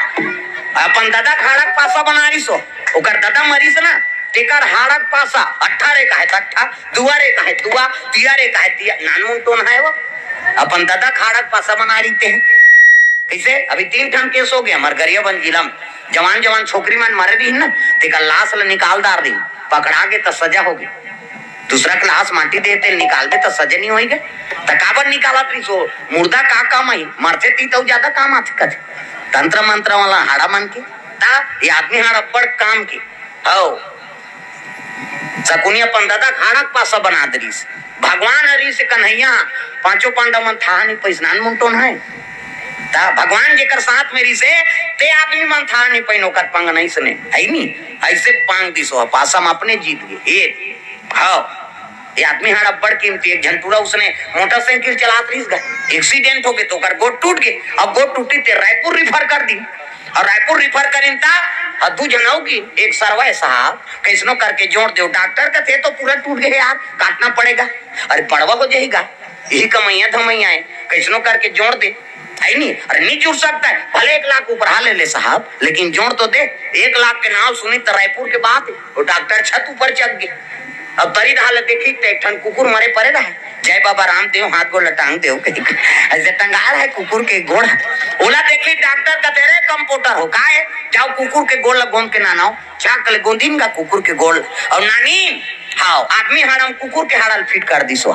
अपन दादा के हाड़ा के पासा बना रिसो, ओकर दादा मरिस ना, तेकर हाड़ा के पासा, अट्ठा रे कहे त अट्ठा, दुआ रे कहे दुआ, तिया रे कहे तिया, नानमुन टोनहा हे वो। अपन दादा के हाड़ा के पासा बना रहिते हैं। कइसे? अभी तीन ठन केस हो गे हमर गरियाबंद जिला म। जवान जवान छोकरी मन मरे रहिन ना, तेकर लाश ल निकाल डार रहिन, पकड़ा गे त सजा हो गे। दूसरा के लाश माटी देहे तेल निकालबे त सजा नहीं होई गे। त काबर निकालत रहिस ओ? मुर्दा का काम आही? मरथे ती त अउ ज्यादा काम आथे कथे। तंत्र मंत्र वाला हाड़ा मन के। त ये आदमी हाड़ा अब्बड़ काम के। हव। शकुनी अपन दादा के हाड़ा के पासा बना दे रिहिस। भगवान हरिस कन्हैया, पांचों पांडव मन थाह नहीं पइस, नानमुन टोनहा हे। त भगवान जेकर साथ में रिहिसे, ते आदमी मन थाह नहीं पइन, ओकर पंग नहीं सने, है नी? अइसे पांग दिस ओ, पासा म अपने जीत गे। ये, हव, ये आदमी हाड़ा अब्बड़ कीमती। एक झन टूरा उसने मोटरसाइकिल चलात रिहिस गा, एक्सीडेंट हो गे त ओकर गोड़ टूट गे। अब गोड़ टूटी ते रायपुर रिफर कर दी। अउ रायपुर रिफर करिन त, अउ दू झन अउ गिन, एक सरवा हे साहब, कइसनो करके जोड़ देव। डॉक्टर कथे तो पूरा टूट गे हे यार, काटना पड़ेगा। अरे बड़वा हो जाही गा, यही कमइया धमइया हे, कइसनो करके जोड़ दे, है नी? अरे नहीं जुड़ सकता है, भले एक लाख ऊपर हा ले ले साहब, लेकिन जोड़ तो दे। एक लाख के नाव सुनी त रायपुर के बात हे, वो डॉक्टर छत ऊपर चढ़ गे। अब तरी डहा ल देखी त एक ठन कुकुर मरे परे रहा, जय बाबा रामदेव, हाथ गोड़ ल टांग देव कहिके। अइसे टंगाय रहा कुकुर के गोड़ ह। ओला देखी डॉक्टर कथे, रे कंपाउंडर हो, काय? जाव कुकुर के गोड़ ल गोंद के नानव। चाक ले गोंदिन गा कुकुर के गोड़ ल। अउ नानिन, हव, आदमी हाड़ा म कुकुर के हाड़ा ल फिट कर दिस ओ।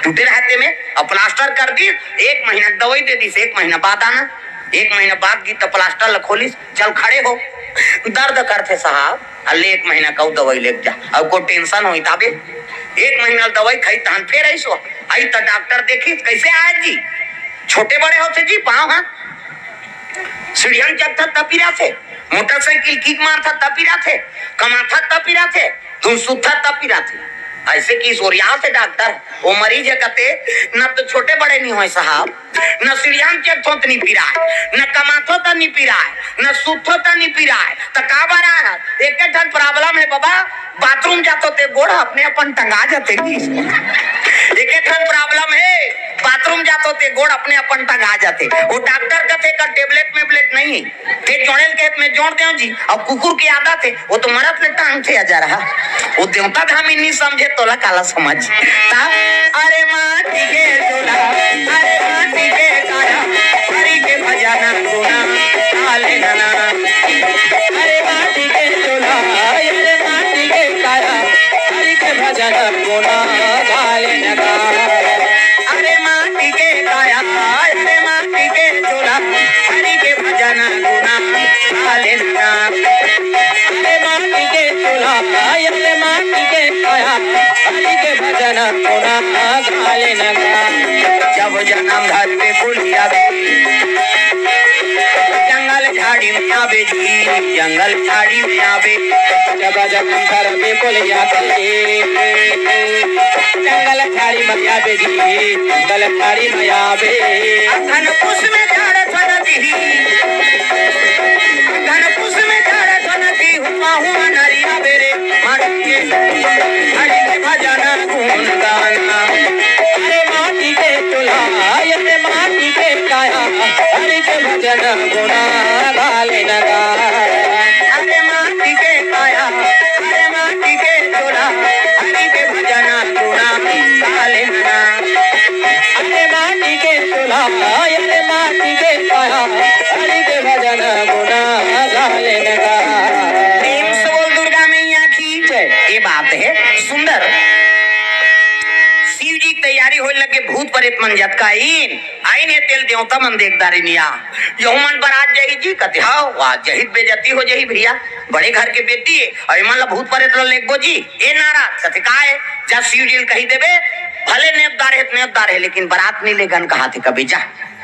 टूटे रहा ते में, अउ प्लास्टर कर दिस, एक महीना के दवाई दे दिस, एक महीना बाद आना। एक महीना बाद गिस त प्लास्टर ल खोलिस, चल खड़े हो। दर्द करथे साहब, अउ ले एक महीना के अउ दवाई लेके जा, अउ कोई टेंशन होही ताबे। एक महीना ल दवाई खाइस तहन फेर आइस ओ। आइस त डॉक्टर देखिस, कइसे आय जी? छोटे बड़े होथे जी पाँव ह। सीढ़िया म चघथस त पिराथे, मोटरसाइकिल किक मारथस त पिराथे, कमाथस त पिराथे, धुन सुतथस त पिराथे। अइसे कहिस ओरियाथे डॉक्टर, ओ मरीज ह कथे, न तो छोटे बड़े नहीं होय साहब, न सीढ़िया म चघथों त नहीं पिराय, न कमाथों त नहीं पिराय, न सुतथों त नहीं पिराय, त काबर आय हस? एके ठन प्रॉब्लम हे बबा, बाथरूम जाथों ते गोड़ अपने अपन टंगा जाथे कहिस। एके ठन प्रॉब्लम हे, बाथरूम जाथों ते गोड़ अपने अपन टंगा जाथे। ओ डॉक्टर कथे का टेबलेट मेबलेट नहीं हे, ते जोड़े ल कहे त में जोड़ देव जी। अब कुकुर के आदत हे, वो तो मरत ले टांगथे अजा रहा। वो देवता धामी नहीं समझे तोला काला समझ। ता, अरे माटी के चोला, अरे माटी के काया, हरि के भजन गुना, काले नना। अरे माटी के चोला, अरे माटी के काया, हरि के भजन गुना, काले नना। अरे माटी के काया, अरे माटी के चोला, हरि के भजन गुना, काले नना। अरे माटी के चोला, अरे माटी के काया, हरि के भजन गुना, काले नना। जब जन्म धरबे पुलिया बे, जंगल झाड़ी में आबे जी, जंगल झाड़ी में आबे। जब जन्म धरबे पुलिया बे, जंगल झाड़ी में आबे जी, जंगल झाड़ी में आबे। अखन कुश में झाड़ फरत ही, अखन कुश में झाड़ फरत ही, हुआ हुआ नरिया बेरे, माटी के, हरि के भजन गुण गाना। अरे माटी के चोला, अरे माटी के काया, हरि के भजन गुना गाले नगा। अरे माटी के काया, अरे माटी के चोला, हरि के भजन गुना गाले नगा। अरे माटी के चोला, अरे माटी के काया, हरि के भजन गुना गाले नगा। प्रेम से बोल दुर्गा मैया की जय। ये बात हे सुंदर। शिव जी के तैयारी होय लगे, भूत प्रेत मन जतका आइन, आइन हे तेल देवता मन देख डारिन या। यहू मन बरात जाही जी, कथे, "हव, आज जाही त बेइज्जती हो जाही भैया, बड़े घर के बेटी हे, अउ एमन ला भूत प्रेत ला लेगबो जी।" ए नारद, कथे, "काय?" "जा शिव जी ल कही देबे, भले नेवत डारे हे त नेवत डारे हे, लेकिन बरात नहीं लेगन," कहाथे कबे जा।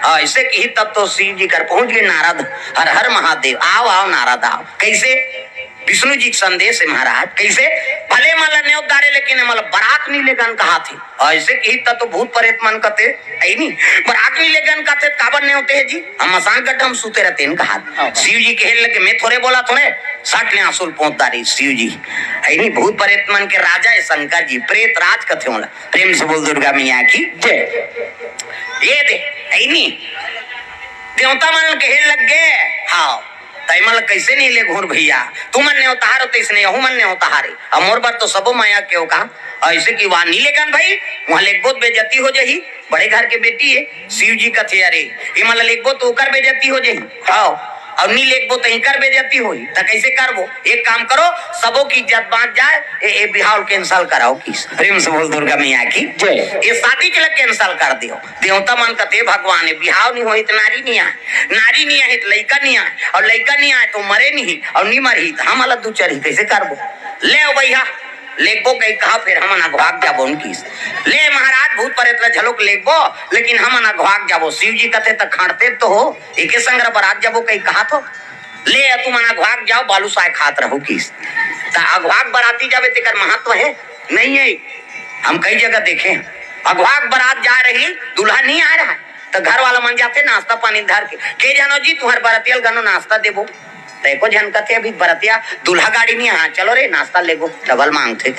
हाँ, अइसे किही तब तो शिव जी कर पहुंच गे नारद। हर हर महादेव, आव आव नारद आव। कइसे? विष्णु जी के संदेश हे महाराज। कइसे? भले एमन ला नेवत डारे, लेकिन एमन ला बरात नइ लेगन कहाथे। अइसे किही तब तो भूत परेत मन कथे, अइ नी, बरात नइ लेगन कहाथे, काबर नेवते हे जी? हम मसान गड्ढा म सुते रहितेन कहाथे। हाँ। शिव जी कहे लगे, मैं थोरे बोलाथों रे, सट ले आंसू ल पोंछ डारे शिव जी। अइ नी, भूत परेत मन के राजा हे शंकर जी, प्रेत राज कथे ओला। प्रेम से बोल दुर्गा मैया की जय। ये दे, अइ नी, देवता मन कहे लगे, हाँ, त एमन ला कइसे नइ लेगहूं भइया? तुमन नेवतहार हो तइसने यहू मन नेवतहार हे। अब मोर बर तो सबो मया के हो का? अइसे कि वहां नइ लेगन भई, वहां लेगबो त बेइज्जती हो जाही। बड़े घर के बेटी हे, शिव जी कथे, अरे, एमन ला लेगबो त ओकर बेइज्जती हो जाही। हाँ, अउ नइ लेगबो त इकर बेइज्जती होही। त कइसे करबो? एक काम करो, सबो के इज्जत बांच जाय, ए, ए बिहाव ल cancel कराव किस। प्रेम से बोल दुर्गा मैया की जय। ए शादी के ल cancel कर देव। देवता मन कथे, भगवान, ए बिहाव नइ होही त नारी नइ आय, नारी नइ आय त लइका नइ आय, अउ लइका नइ आय त मरे नइ, अउ नइ मरही त हमन ला दू चरही, कइसे करबो? ले अव भइया, लेगबो कहि कहा, फेर हमन अघवाक जाबो न किस। ले महाराज, भूत परेत ला झलोक लेगबो, लेकिन हमन अघवाक जाबो। शिव जी कथे, त खंड़ते तो हो, एके संग बरात जाबो कहि कहाथो। ले, तुमन अघवाक जाव, बालूसाय खात रहू किस। त अघवाक बराती जाबे तेकर महत्व हे? नइ हे। हम कई जगह देखे हन, अघवाक बरात जाय रही, दूल्हा नइ आय रहय, त घर वाला मन जाथे नाश्ता पानी धर के, के जानो जी, तुंहर बरतिया ल गनो नाश्ता देबो। त एको झन कथे, अभी बरतिया दूल्हा गाड़ी नइ आय, चलो रे नाश्ता लेगो, डबल मांगथे।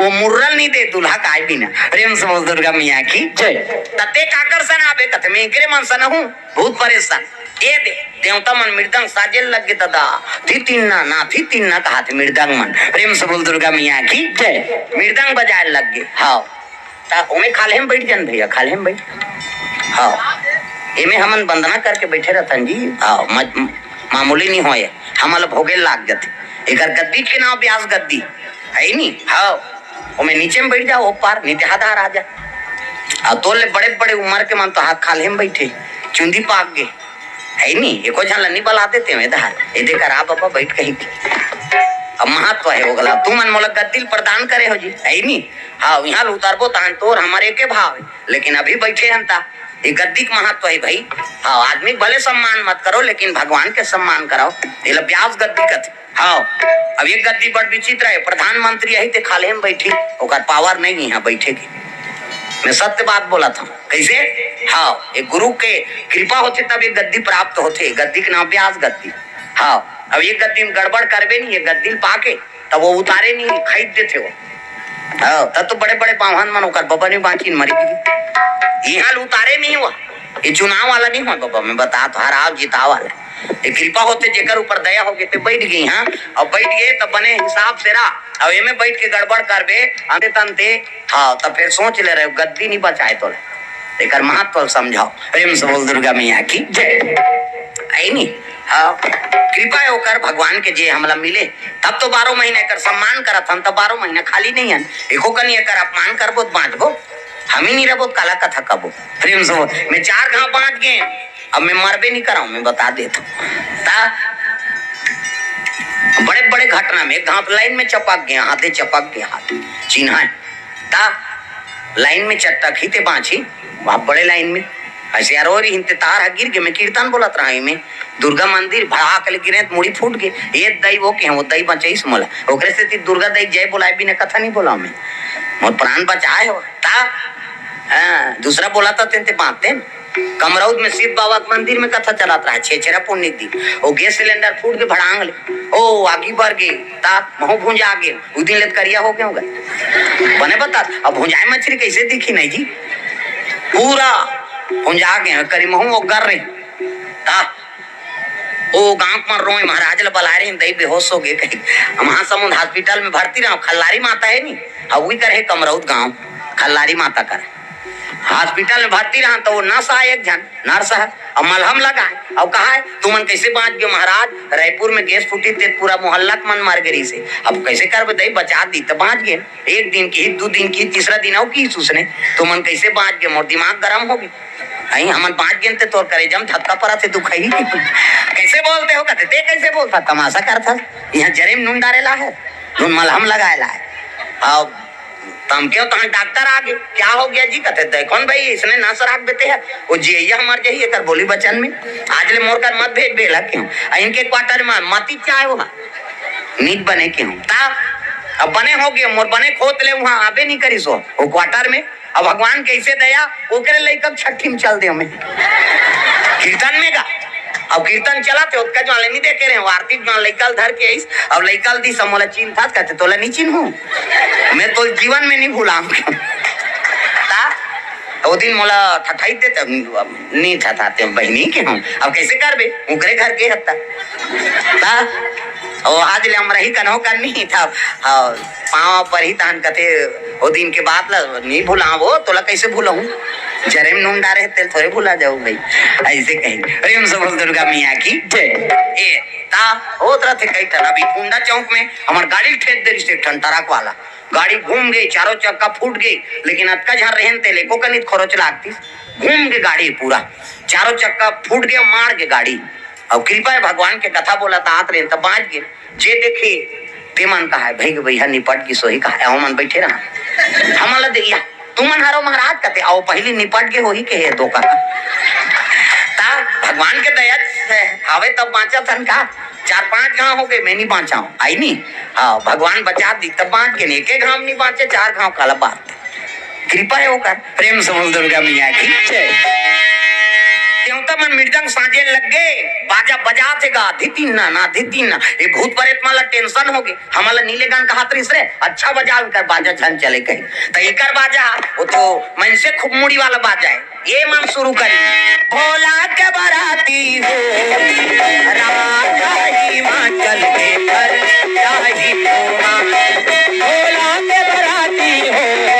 ओ मुर्रा ल नइ दे दूल्हा काय बिना। प्रेम से बोल दुर्गा मैया की जय। त तें काकर सन आबे, कथे मैं एकरे मन सन हूं। भूत परेत सन। ए दे, देवता मन मृदंग साजे लग गे ददा। धी तिन्ना ना, धी तिन्ना कहाथे मृदंग मन। प्रेम से बोल दुर्गा मैया की जय। मृदंग बजाय लग गे। हाँ। त ओमे खाल्हे म बइठ जान भइया, खाल्हे म बइठ। हाँ। एमे हमन वंदना करके बइठे रहथन जी। हाँ, म-, मामूली नइ होय। हमन ला भोगे लाग जाथे। एकर गद्दी के नांव ब्यास गद्दी। हे नी? हाँ। ओमे नीचे म बइठ जा, ओ पार, नइ ते हा धार आ जा। अउ तोर ले बड़े-बड़े उमर के मन तो हा खाल्हे म बइठे, चुंदी पाक गे। हे नी? एको झन ल नइ बला देते, ए धार, ए दे कर आ बबा बइठ कहि के। अब महत्व हे ओगला, तुमन मोला गद्दी ल प्रदान करे हो जी, हे नी? हाँ, इहां ल उतरबो तहां तोर हमर एके भाव हे, लेकिन अभी बइठे हन ता, ए गद्दी के महत्व हे भई। हाँ, आदमी के भले सम्मान मत करो, लेकिन भगवान के सम्मान कराव, एला ब्यास गद्दी कथे। हाँ, अब एक गद्दी बड़ विचित्र हे, प्रधानमंत्री आही ते खाल्हे म बइठही, ओकर power नइ हे इहां बइठे के। मैं सत्य बात बोलत हंव। कइसे? हाँ, एक गुरु के कृपा होथे तब एक गद्दी प्राप्त होथे, गद्दी के नांव ब्यास गद्दी। हाँ, अब एक गद्दी म गड़बड़ करबे नहीं, एक गद्दी ल पाके तब ओ उतारे नहीं, खरीद देथे ओ। हाँ, तब तो बड़े-बड़े बाम्हन मन ओकर बबा नइ बांचिन, मरी गे। इहां ल उतारे नहीं ओ, ए चुनाव वाला नइ होय बबा, मैं बतात हंव, हराव जिताव वाला। ए कृपा होथे, जेकर ऊपर दया होगे ते बइठ गे इहां, अउ बइठ गे त बने हिसाब से रह। अउ एमे बइठ के गड़बड़ करबे, अंते तंते, हाँ, त फेर सोच ले रहे, गद्दी नइ बचाय तोला। एकर महत्व ल समझव। प्रेम से बोल दुर्गा मैया की जय। हे नी? हाँ, कृपा हे ओकर भगवान के जे हमला मिले, तब तो बारहो महीना एकर सम्मान करत हन, त बारहो महीना खाली नइ हन। एको कनी एकर अपमान करबो त बांचबो, हम ही नइ रहबो त काला कथा कबो। प्रेम से बोल, मैं चार घांव बांच गे, अब मैं मरबे नइ करंव, मैं बता देत हंव। त बड़े-बड़े घटना में एक घांव लाइन में चपक गे, हाथे चपक गे, हाथ चिन्हा हे। त लाइन में चटकही ते बांचही, वहां बड़े लाइन में। अइसे अरोरी हिन ते तार ह गिर गे, मैं कीर्तन बोलत रहा एमे, दुर्गा मंदिर भड़ाक ले गिरे त मुड़ी फूट गे। ए दई वो के, वो दई बचइस मोला, ओकरे सेती दुर्गा दई जय बोलाय बिना कथा नइ बोलंव मैं, मोर प्राण बचाय हो। त हाँ, दूसरा बोलत तेन ते बांचते न। कमरौद में सिद्ध बाबा के मंदिर में कथा चलत रहा, छेरछेरा पुन्नी के दिन। ओ गैस सिलेंडर फूट के भड़ांग ले। ओ, आगी बर गे, ता महूं भुंजा गेंव। उ दिन ले त करिया हो गेंव गा। बने बता, अब भुंजाय मछरी कइसे दिखही नहीं जी? पूरा भुंजा गेंव, करी महूं ओग्गर रही। ता ओ गांव के मन रोय, महाराज ल बलाय रहिन, दई बेहोश हो गे कही। महासमुंद हॉस्पिटल में भर्ती रहा, खल्लारी माता हे नी, अउ उही कर हे कमरौद गांव, खल्लारी माता कर। हॉस्पिटल में भर्ती रहा त ओ नर्स आय एक झन, नर्स ह, अउ मलहम लगाय, अउ कहाय, "तुमन कइसे बांच गेव महाराज? रायपुर में गैस फूटिस ते पूरा मोहल्ला के मन मर गे रहिसे। अब कइसे करबे दई, बचा दी त बांच गेन।" एक दिन के, दू दिन के, तीसरा दिन अउ किहिस उसने, "तुमन कइसे बांच गेव? मोर दिमाग गरम हो गे। अई, हमन बांच गेन ते तोर करेजा म धक्का परत हे, दुखही।" "कइसे बोलते हो?" कथे, "ते कइसे बोलथा? तमाशा करथा? इहां जरे म नून डारे ला हे, नून मलहम लगाय ला हे।" अब त हम केहेंव, "तहां डॉक्टर आ गे, क्या हो गया जी?" कथे, "देखो न भाई, इसने नस राख देते हैं, वो जियइया मर जाही एकर बोली वचन में। आज ले मोर कर मत भेजबे ला," केहेंव। "आ इनके क्वार्टर में मती चाय हो, नीच बने," केहेंव। ता अब बने हो गे, मोर बने खोत ले उहां आबे नहीं करिस हो, वो क्वार्टर में। अब भगवान के अइसे दया, ओकरे लइका छट्ठी में चल दे हमें कीर्तन में गा। अब कीर्तन चलत हे, ओतका जुवान ले नहीं देखे रहेंव, आरती जुवान लइका ल धर के आइस, अब लइका ल दिस, मोला चिन्हथस कथे, "तोला नहीं चिन्हूं, मैं तो जीवन में नहीं भुलांव।" ता, ओ दिन मोला ठठाई देते, नहीं ठठाते बहिनी केहेंव, अब कइसे करबे, ओकरे घर के हत्ता। ता, ओ आज ले हम रही कन्हो कर नहीं था, हाँ, पाँव पर ही तहन कथे, "ओ दिन के बात ला नहीं भुलांव, तोला कइसे भुलाहूं? जरे में नून डारे हे, तेला थोरे भुला जाहूं भाई।" अइसे कही। प्रेम से बोल दुर्गा मैया की जय। ए, ता होत रथे कई ठन। अभी फुंडा चौक में हमर गाड़ी ल ठेद दे रिहिस एक ठन ट्रक वाला। गाड़ी घूम गे, चारों चक्का फूट गे, लेकिन अतका झन रहेन तेला एको कनिक खरोच लागतिस। घूम गे गाड़ी पूरा, चारों चक्का फूट गे, माड़ गे गाड़ी। अब कृपा हे भगवान के कथा बोलत आत रहेन त बांच गे। जे देखे, ते मन कहा, "भई, भई, हा निपट गिस होही," कहा, "अउ मन बइठे रहा।" हमन ला दे, या, "तुमन हरो महाराज," कथे, "अउ पहिली निपट गे होही," केहे दो कहा। ता भगवान के दया से हावे तब बांचत हन का? चार पांच घांव हो गे, मैं नहीं बांचांव, आई नहीं। हाँ, भगवान बचा दिस, तब बांच गे नहीं। एके घांव नहीं बांचे, चार घांव काला बांच। कृपा हे ओकर। प्रेम से बोल दुर्गा मैया की जय। देवता मन मृदंग साजे लग गे, बाजा बजात हे गा, धितिन ना, ना, धितिन ना। ये भूत प्रेत मन ला टेंशन हो गे, हमन ला नी लेगन कहत रहिस रे, अच्छा बजा कर बाजा झन चले कही। त एकर बाजा, वो तो मनसे खूब मुड़ी वाला बाजा हे। ये मन शुरू करी। भोला के बराती हो, राजा हिमाचल के घर जाही हो। भोला के बराती हो,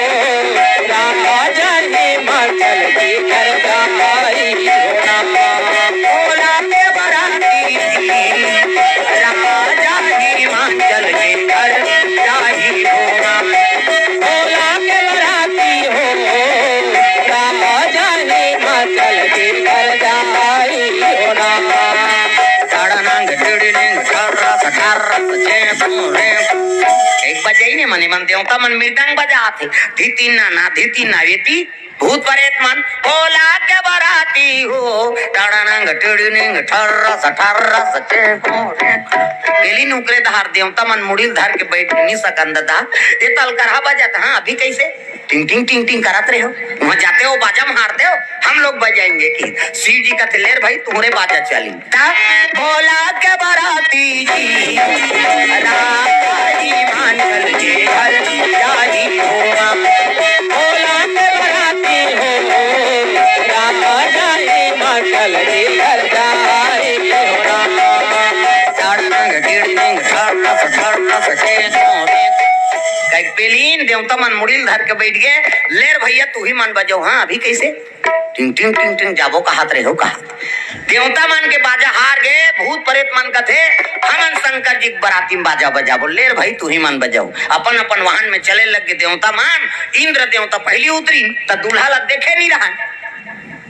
राजा हिमाचल के घर जाही हो। भोला के बराती, राजा हिमाचल के घर जाही हो। भोला के बराती हो, राजा हिमाचल के घर जाई हो ना। साड़ा नांग टिड़ी निंग ठर्रस ठर्रस चें पूं रे। एक बजे ही नहीं मने मन देवता मन मृदंग बजात हे। धितिन ना ना, धितिन ना, वेती भूत प्रेत मन, भोला के बराती हो, टाड़ा नंग टिड़ी निंग ठर्रस ठर्रस चें पूं रे। पेली नुकरे धार देवता मन मुड़ी ल धर के बइठ नहीं सकन ददा। ये तलकरहा बजत, हाँ, अभी कइसे? टिंग टिंग टिंग टिंग करत रहे हो, वहां जाते हो बाजा मारते हो, हम लोग बजाएंगे कि शिव जी कथे, "ले रे भाई, तोहरे बाजा चली।" ता भोला के बराती जी, राजा हिमाचल के घर जाही हो। भोला के बराती हो, राजा हिमाचल के घर जाही हो। कइक पेलीन देवता मन मुड़ी ल धर के बइठ गे, "ले रे भइया, तुही मन बजाव, हाँ, अभी कइसे?" टिंग टिंग टिंग टिंग जाबो कहत रहे हो कहत। देवता मन के बाजा हार गे, भूत प्रेत मन कथे, "हमन शंकर जी के बराती में बाजा बजाबो, ले रे भाई तुही मन बजाव।" अपन अपन वाहन में चले लग गे देवता मन। इंद्र देवता पहिली उतरिन त दूल्हा ला देखे नहीं रहन।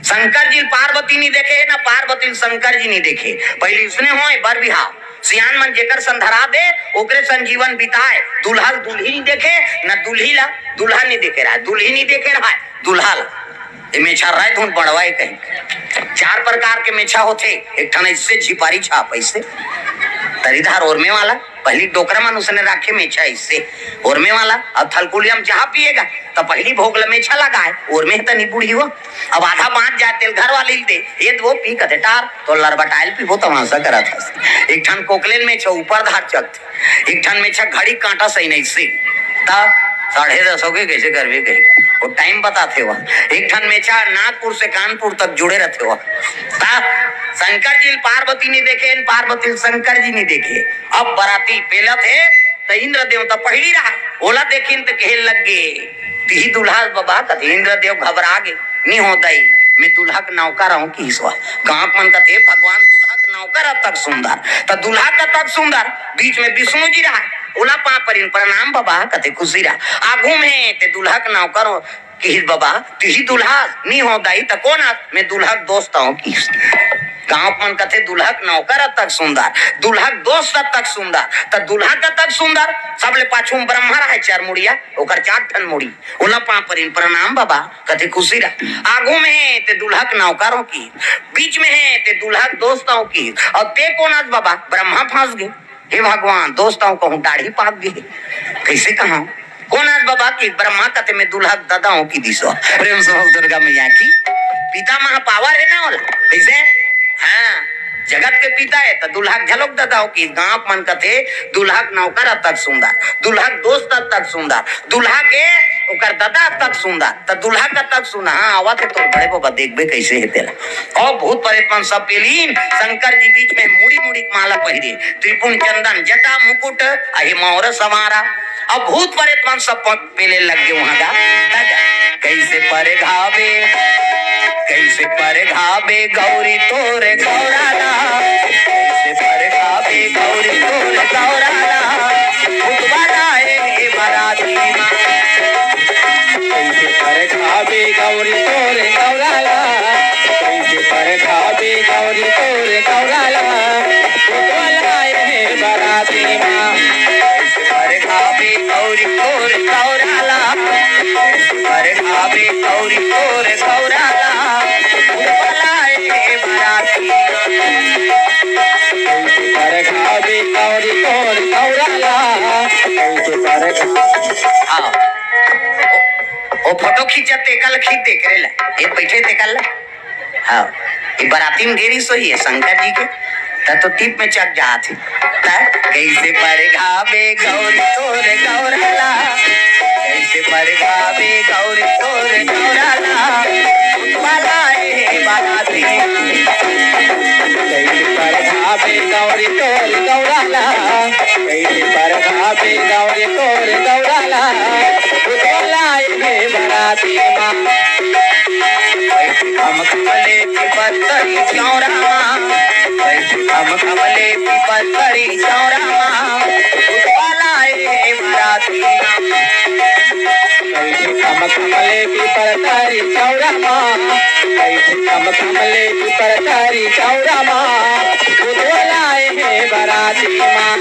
शंकर जी ल पार्वती नहीं देखे, ना पार्वती ल शंकर जी नहीं देखे। पहिली उसने होय बर बिहाव, सियान मन जेकर सन धरा दे, ओकरे सन जीवन बिताए। दूल्हा ल दूल्ही नहीं देखे, ना दूल्ही ला दूल्हा नहीं देखे रहय, दूल्ही नहीं देखे रहय। दूल्हा ला। ए मेछा राय धुन बड़वाए कहीं। चार प्रकार के मेछा होथे, एक ठन अइसे झिपारी छाप अइसे, तरीधार ओरमे वाला, पहिली डोकरा मन उसने राखे मेछा अइसे, ओरमे वाला, अउ थलकुलिया म चाह पिएगा, त पहिली भोग ल मेछा लगाए, ओरमे ह तनी बूढ़ी हो, अब आधा बांच जाए तेल घर वाले ल दे, ये दो पी कथे टार, तो लरबटाइल पीबो तमाशा करत हस। एक ठन कोकलेल मेछा ऊपर धार चलथे, एक ठन मेछा घड़ी कांटा सही नहीं से। त साढ़े दस हो गए, कइसे करबे कही? वो टाइम बताथे वह। एक ठन मेछा नागपुर से कानपुर तक जुड़े रहथे वह। त शंकर जी ल पार्वती नहीं देखे, पार्वती ल शंकर जी नहीं देखे। अब बराती पेलत हे, त इंद्र देवता पहिली रहा, ओला देखिन त कहे लग गे, "तिही दूल्हा बबा," कथे। इंद्र देव घबरा गे, "नहीं हो दाई, मैं दूल्हा के नौकर हूँ," किहिस वा। गाँव के मन कथे, "भगवान दूल्हा के नौकर अतक सुंदर, त दूल्हा के अतक सुंदर, बीच में विष्णु जी रहा, ओला पाँव परिन, 'प्रणाम बबा,' कथे, "खुशी रहा।" आगू में ते दूल्हा के नौकर हो, किहिस, "बबा, तिही दूल्हा नहीं हो दाई, त कौन आ?" "मैं दूल्हा के दोस्त हूँ," किहिस। गाँव मन कथे, "दुल्हा के नौकर अतक सुंदर, दुल्हा के दोस्त अतक सुंदर।" त दुल्हा के अतक सुंदर, सबले पाछू में ब्रह्मा रहे, चार मुड़िया, ओकर चार ठन मुड़ी, ओला पाँव परिन, "प्रणाम बाबा।" कथे, "खुशी रह।" आगू में हे ते दुल्हा के नौकर हो की, बीच में हे ते दुल्हा के दोस्त हो की, अउ ते कोन अस बाबा? ब्रह्मा फंस गे। "हे भगवान, दोस्त हो कहूँ, दाढ़ी पाक गे, कइसे कहूँ?" "कोन अस बाबा?" कि ब्रह्मा कथे, "मैं दुल्हा के ददा हो" कि दिसो। प्रेम से बोल दुर्गा मैया की। पिता महा पावर हे ना ओला, कइसे? हाँ, जगत के पिता हे, त दुल्हा के घलोक ददा हो कि। गाँव मन कथे, "दुल्हा के नौकर अतक सुंदर, दुल्हा के दोस्त अतक सुंदर, दुल्हा के ओकर ददा अतक सुंदर, त दुल्हा के अतक सुंदर।" हाँ, आवत हे तोर बड़े बाबा, देखबे कइसे हे तेला। अउ भूत प्रेत मन सब पेलिन, शंकर जी बीच में मुड़ी मुड़ी के माला पहिरे, त्रिपुंड चंदन, जटा मुकुट, अहे मोर संवारा। अब भूत प्रेत मन सब प-, पेले लग गे उहाँ गा। तग, "कइसे परघाबे, कइसे परघाबे गौरी तोर गौरा ला, कइसे परघाबे गौरी तोर गौरा ला, भूतवा ला हे बराती मा।" कइसे परघाबे गौरी तोर गौरा ला, कइसे परघाबे गौरी तोर गौरा ला, भूतवा ला हे बराती मा। कइसे परघाबे गौरी तोर गौरा ला, कइसे परघाबे गौरी तोर गौरा ला, भूतवा ला हे बराती मा। कइसे परघाबे गौरी तोर गौरा ला, कइसे परघा- हाँ। ओ, ओ फोटो खींचत तेकर ल खींच दे करे ला। ये बैठे तेकर ला। हाँ। ये बराती में गे रिहिस होही, ये शंकर जी के। त तो टिप में चक जात हे। त कइसे परघाबे गौरी तोर गौरा ला, कइसे परघाबे गौरी तोर गौरा ला, भूतवा ला हे बराती। कइसे परघाबे गौरी तोर गौरा ला, कइसे परघाबे गौरी तोर गौरा ला, भूतवा ला हे बराती मा। कइसे खमखमले पीपर तरी चौरा मा, कइसे खमखमले पीपर तरी चौरा मा, भूतवा ला हे बराती मा। कइसे खमखमले पीपर तरी चौरा मा, कइसे खमखमले पीपर तरी चौरा मा, भूतवा ला हे बराती मा,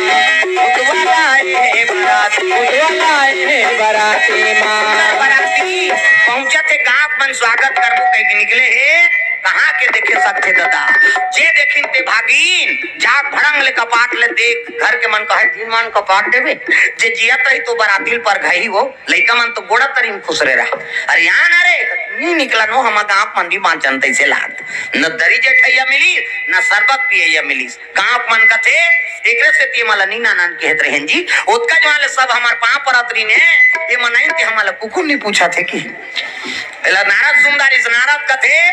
भूतवा ला हे बराती, भूतवा ला हे बराती मा। बराती पहुंचत हे, गांव मन स्वागत करबो कहिके निकले हे, कहाँ के देखे सकथे ददा, जे देखिन ते भागिन, जाग भड़ंग ले कपाट ले देख, घर के मन कहे, "तीन मन कपाट देबे, जे जियत रही तो बराती ल परघाही वो।" लइका मन तो गोड़ा तरी में खुसरे रहा। अरे, "आन रे, नी निकलन हो, हमर गाँव मन भी बाँचन तइसे लागत। न दरी जेठइया मिलिस, न सरबत पियइया मिलिस।" गाँव मन कथे, "एकरे सेती एमन ल नी नानन," कहत रहेन जी। ओतका जवान ले सब हमर पाँव परत रहिन हे, एमन आइन ते हमन ल कुकुर नी पूछत हे कि। एला नारद सुनदारिस, नारद कथे,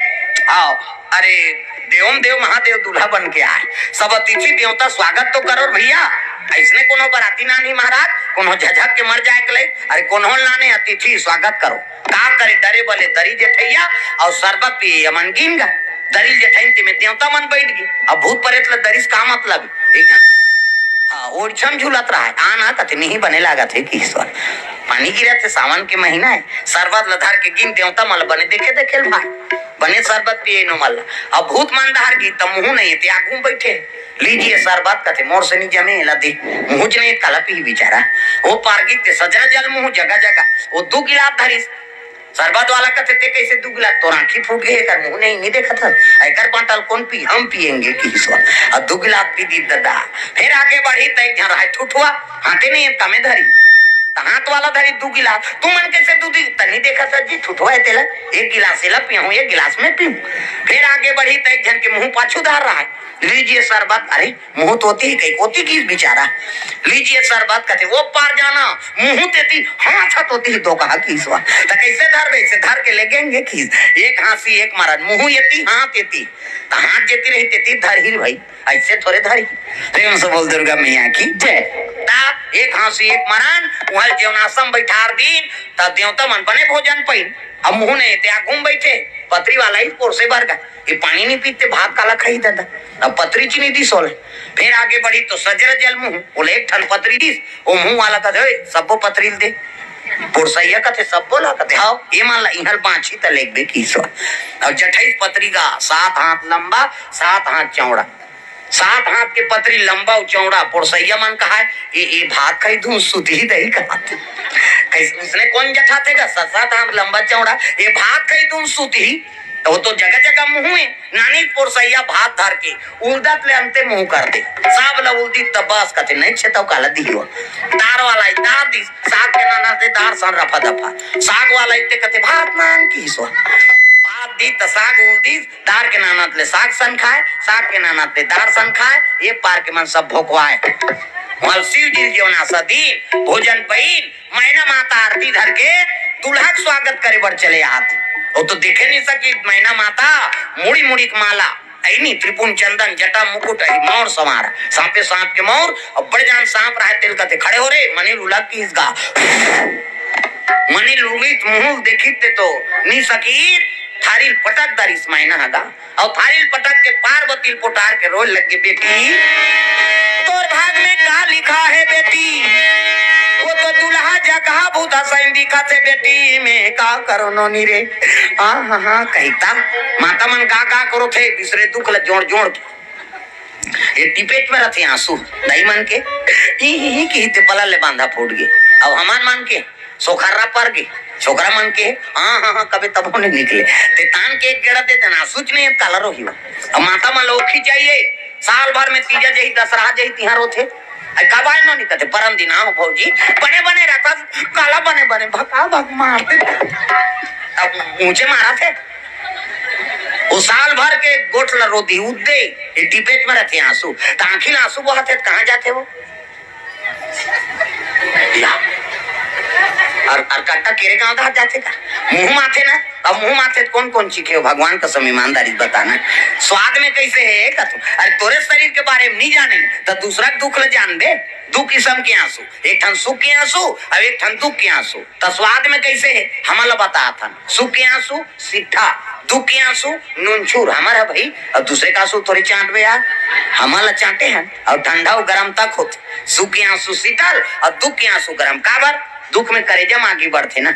"आओ, अरे, देवम देव महादेव दूल्हा बन के आए, सब अतिथि देवता स्वागत तो करो भैया।" अइसने कोनो बराती नानही महाराज, कोनो झझक के मर जाए के लइक, अरे कोनो ल नाने अतिथि स्वागत करो। का करे, डरे बले दरी जेठइया अउ सरबत पिए एमन गिन गा। दरी ल जेठइन तेमे देवता मन बइठ गे। अब भूत प्रेत ल दरी से का मतलब? एक झन तो, हाँ, ओरछम झूलत रहा, आना कथे नहीं बने लागत हे कि ईश्वर। पानी गिरत हे, सावन के महीना हे, सरबत ल धर के गिन देवता मन ल बने देखे देखे ल भाई। बने सरबत पिए नो मन ल। अब भूत मन डहर गे त मुहूँ नहीं हे ते आगू म बइठे। "लीजिए सरबत," कथे, "मोर से नी जमे, एला दे।" मुहूँ च नहीं हे त काला पीही बेचारा। ओ पार गे ते सजरा जल मुहूँ जगह जगह। ओ दू गिलास धरिस। सरबत वाला कथे, "ते कइसे दू गिलास? तोर आँखी फूट गे, एकर मुहूँ नहीं, नी देखत हस? एकर बाँटा ल कोन पी? हम पिएंगे," किहिस ओ। अब दू गिलास पी दिस ददा। फेर आगे बढ़िस त एक झन रहे ठुठुआ, हाथे नहीं हे, तमे धरिस। त हाथ वाला धरिस दू गिलास। "तुमन कइसे दू दी-, त नी देखत हस जी, ठुठुआ हे तेला, एक गिलास एला पीहूँ, एक गिलास मैं पीहूँ।" फेर आगे बढ़िस त एक झन के मुहूँ पाछू डहर रहे। "लीजिए सरबत।" अरे, मुहूँ तो ओती ही कहिके ओती गिस बेचारा। "लीजिए सरबत," कथे, "ओ पार जाना, मुहूँ तेती, हाथ ह तोती ही दोकहा किहिस ओ।" "त कइसे धरबे?" "अइसे धर के ले गेंगे," किहिस। एक हाँसी एक मरन, मुहूँ एती, हाथ एती। त हाथ जेती रही तेती धरही रे भाई, अइसे थोरे धरही। प्रेम से बोल दुर्गा मैया की जय। त एक हाँसी एक मरन, उहाँ ल जेवनाश्रम बइठार दिन, त देवता मन बने भोजन पइन। अब मुहूँ नहीं हे ते आगू म बइठे, पतरी वाला ही पोरसे बर गा। ये पानी नी पीते, भात काला खाही ददा। अब पतरी चीनी दिस ओला। फेर आगे बढ़िस त सजरा जल मुहूँ, ओला एक ठन पतरी दिस, ओ मुहूँ वाला कथे, "ओए, सब्बो पतरी ल दे।" पोरसैया कथे, "सब्बो ला?" कथे, "हव।" "ए मन ला इहाँ ल बाँचही त लेगबे किहिस वा।" अउ जठइस पतरी गा, सात हाथ लंबा, सात हाथ चौड़ा। सात हाथ के पतरी लंबा अउ चौड़ा, पोरसैया मन कहाय, "ए, ए भात खाही धुन सुतही दई," कहाथे। कइसे, उसने कोन जठाथे गा, सात, सात हाथ लंबा चौड़ा, "ए भात खाही धुन सुतही।" त ओ तो जगह जगह मुँह हे। नानी पोरसैया भात धर के उलदत ले अंते मुँह कर दे। सब ल उलदी त बस कथे, "नइ छे तव काला दिही ओ।" दार वाला ही दार दिस, साग के नानत ले दार सन रफा दफा। साग वाला ही ते कथे, "भात नान किहिस ओ।" भात दी त साग उलदिस, दार के नानत ले साग सन खाय, साग के नानत ले दार सन खाय। ए पार के मन सब भोकवाय। वहाँ शिव जी ल जेवन आसा दीन, भोजन पईन, मैना माता आरती धर के दूल्हा के स्वागत करे बर चले आत। ओ तो देखे नइ सकी, मैना माता मुड़ी मुड़ी के माला, अइनी त्रिपुन चंदन, जटा मुकुट, अइ मौर सवार, सांपे सांप के मौर, अब्बड़ जान सांप रहय तेल कथे, "खड़े हो रे, मनी ल उलद किहिस गा।" मनी ल उलदिस, मुँह देखिस ते तो नइ सकिस, थारी ल पटक दरिस मैना ह गा। अउ थारी ल पटक के पार्वती ल पोटार के रोय लगे, "बेटी, तोर भाग में का लिखा हे बेटी? ओ तो दूल्हा जगहा भूत सैन दिखत हे बेटी, मैं का करों नोनी रे।" "हाँ, हाँ, हाँ," कहिस त माता मन गा गा के रोथे, बिसरे दुख ल जोड़ जोड़ के। ए टिपेट में रथे आंसू, दाई मन के, "ई, ई, ई," किहिस ते पला ले बांधा फूट गे। अउ हमन मन के सोखर्रा पर गे, छोकरा मन के, "हाँ, हाँ, हाँ," कबे तभो नइ निकले। ते तान के एक गेड़ा दे देना, आंसू च नइ हे त काला रोही हो। अउ माता मन ल ओखी चाहिए, साल भर में तीजा जही, दसरहा जही, तिहार होथे। अइ कब आय नोनी कथे, "परन दिन आव भौजी।" "बने बने रहता, काला बने बने, भका भक मार दे।" अब ऊंचे मारा थे। ओ साल भर के गोठ ल रो दी, उद्दे, ए टिपेट में रथे आंसू। त आंखी ल आंसू बहत हे, त कहाँ जाथे वो? या। अउ, अउ कट्टा केरे गांव धार जाथे का? मुंह माथे ना, अब मुंह माथे त कोन कोन चीखे हो? भगवान कसम ईमानदारी से बताना। स्वाद में कइसे हे कथो? अरे तोरे शरीर के बारे में नइ जाने, त दूसरा के दुख ल जानबे। दू किसम के आंसू, एक ठन सुख के आंसू अउ एक ठन दुख के आंसू। त स्वाद में कइसे हे, हमन ल बतात हन। सुख के आंसू सीठा, दुख के आंसू नूनछूर। हमर ह भई, अउ दूसरे के आंसू थोड़ी चांटबे यार, हमन ल चांटे हन। अउ ठंडा अउ गरम तक होथे। सुख के आंसू शीतल अउ दुख के आंसू गरम। काबर? दुख में करेजा म आगी बढ़थे ना।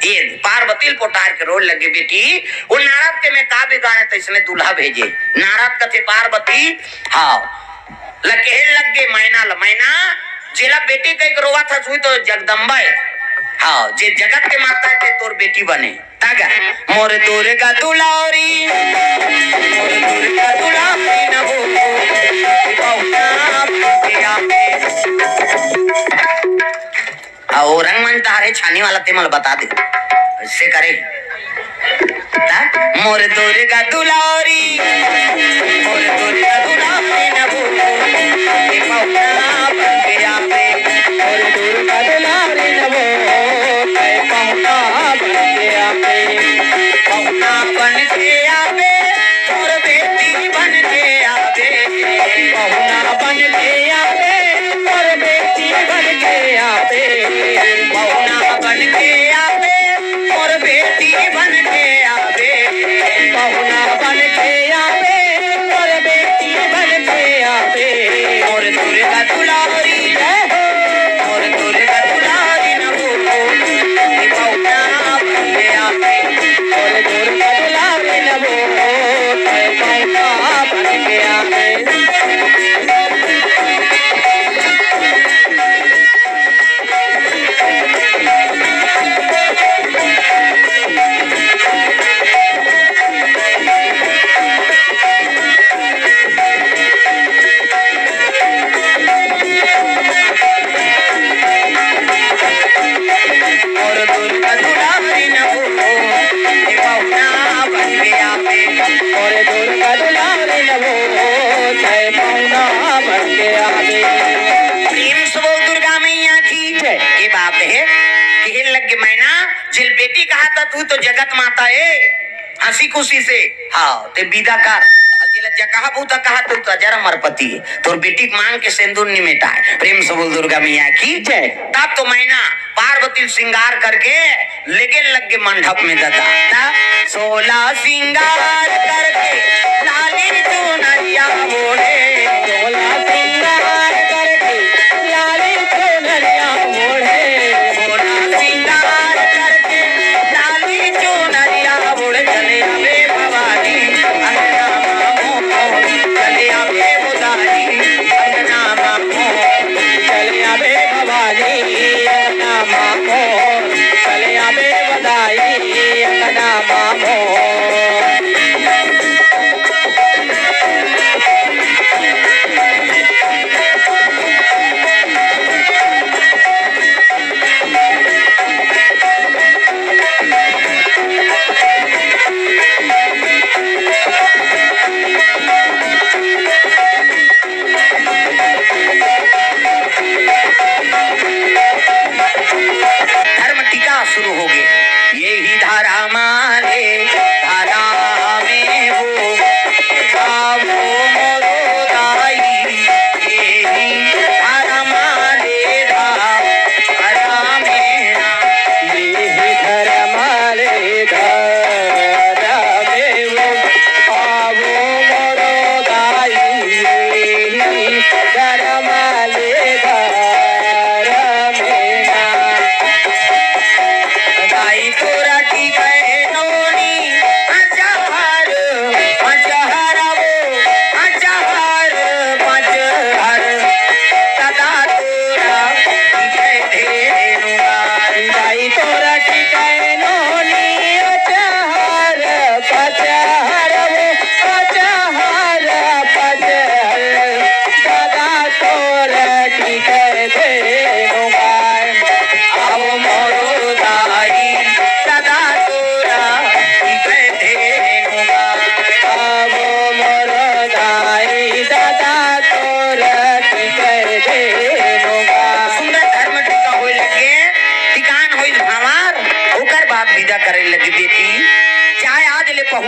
ए पार्वती ल पोटार के रोय लगे, "बेटी, ओ नारद के मैं का बिगाड़ें, तइसने दूल्हा भेजे।" नारद कथे, "पार्वती, हाँ, ल कहे लगे मैना ल, मैना, जेला बेटी कहिके रोवत हस, उही तो जगदम्बा ए। हाँ, जे जगत के माता हे, ते तोर बेटी बने।" तगा, मोर दुर्गा दुलारी, मोर दुर्गा दुलारी न हो, पहुना के आके। आ, ओ रंगमंच तारे छाने वाला ते मन ल बता दे, अइसे करे। ता, मोर दुर्गा दुलारी, मोर दुर्गा दुलारी न हो, पहुना के आके। मोर दुर्गा दुलारी न हो, पहुना बन के आबे, पहुना बन के आबे, मोर बेटी बन के आबे, पहुना बन के आबे, मोर बेटी बन के आबे, पहुना बन के आबे, मोर बेटी बन के आबे, पहुना बन के आबे, मोर बेटी बन के आबे, मोर दुर्गा दुलारी जय हो, मोर दुर्गा दुलारी नमो, ए पहुना बन के आबे, मोर दुर्गा दुलारी नमो, ए पहुना बन के आबे। और दुर्गा दुलारी न हो, ए पहुना बन के आबे। और दुर्गा दुलारी न हो, ए पहुना बन के आबे। प्रेम से बोल दुर्गा मैया की जय। ये बात हे कि हे लगे मैना, जेल बेटी कहा था तू तो जगत माता हे, हंसी खुशी से, हाँ, ते विदा कर। अउ जेला जकहा भूता कहा तू तो जरा मरपति हे, तोर बेटी के मांग के सेंदूर नि मेटाय। प्रेम से बोल दुर्गा मैया की जय। तब तो मैना पार्वती ल श्रृंगार करके लेगे लगे मंडप में ददा। ता सोला श्रृंगार करके लाली चुनरिया ओढ़े। सोला श्रृंगार करके लाली चुनरिया ओढ़े। सोला श्रृंगार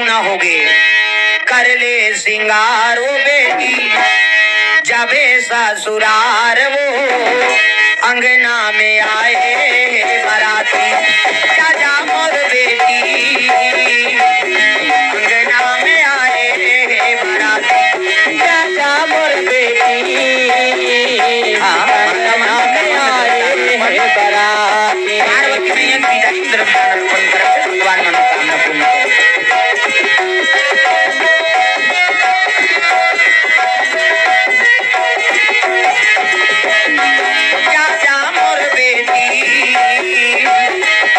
ना होगे। कर ले सिंगार वो बेटी, जाबे ससुरार वो, अंगना में आए हे बराती। जा जा मोर बेटी, अंगना में आए हे बराती। जा जा मोर बेटी, हाँ, अंगना में आए हे बराती। पार्वती मैया की विदाई की तरफ जाना, अपन तरफ से भगवान मनोकामना पूर्ण करे। जा जा मोर बेटी,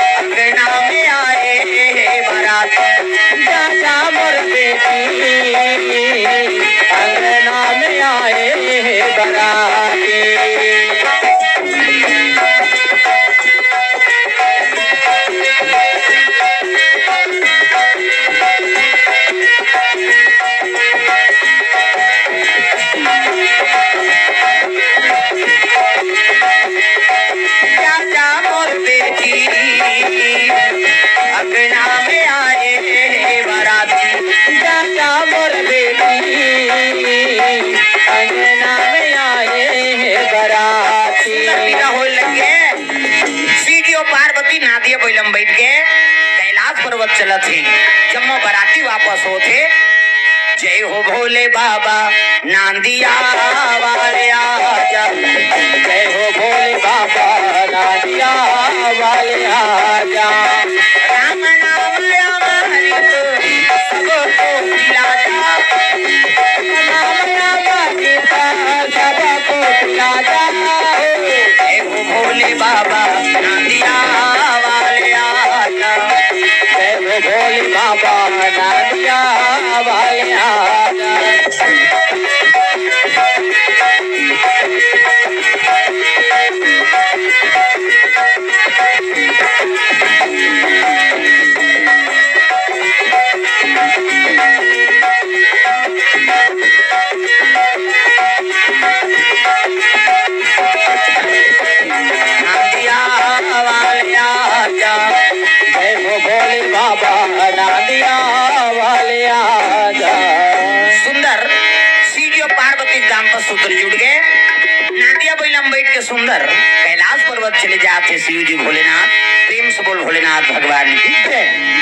अंगना में आए हे बराती। जा जा मोर बेटी, अंगना में आए हे बराती। जा जा मोर बेटी, अंगना में आए हे बराती। जा जा मोर बेटी, अंगना में आए हे बराती। सुंदर विदा होए लगे। शिव जी अउ पार्वती नांदिया बइला म बइठ के कैलाश पर्वत चलत हे। जम्मो बराती वापस होत हे। जय हो भोले बाबा, नांदिया वाले आजा। जय हो भोले बाबा, नांदिया वाले आजा। राम नाम अमृत सबको पिला जा। राम नाम अमृत सबको पिला जा। जय हो भोले बाबा, नांदिया वाले आजा। जय हो भोले बाबा, नांदिया वाले आजा। नांदिया वाले आजा। जय हो भोले बाबा, नांदिया वाले आजा। सुंदर शिव जी अउ पार्वती के दाम्पत्य सूत्र जुड़ गे। नांदिया बइला म बइठ के सुंदर कैलाश पर्वत चले जात हे शिव जी भोलेनाथ। प्रेम से बोल भोलेनाथ भगवान की जय।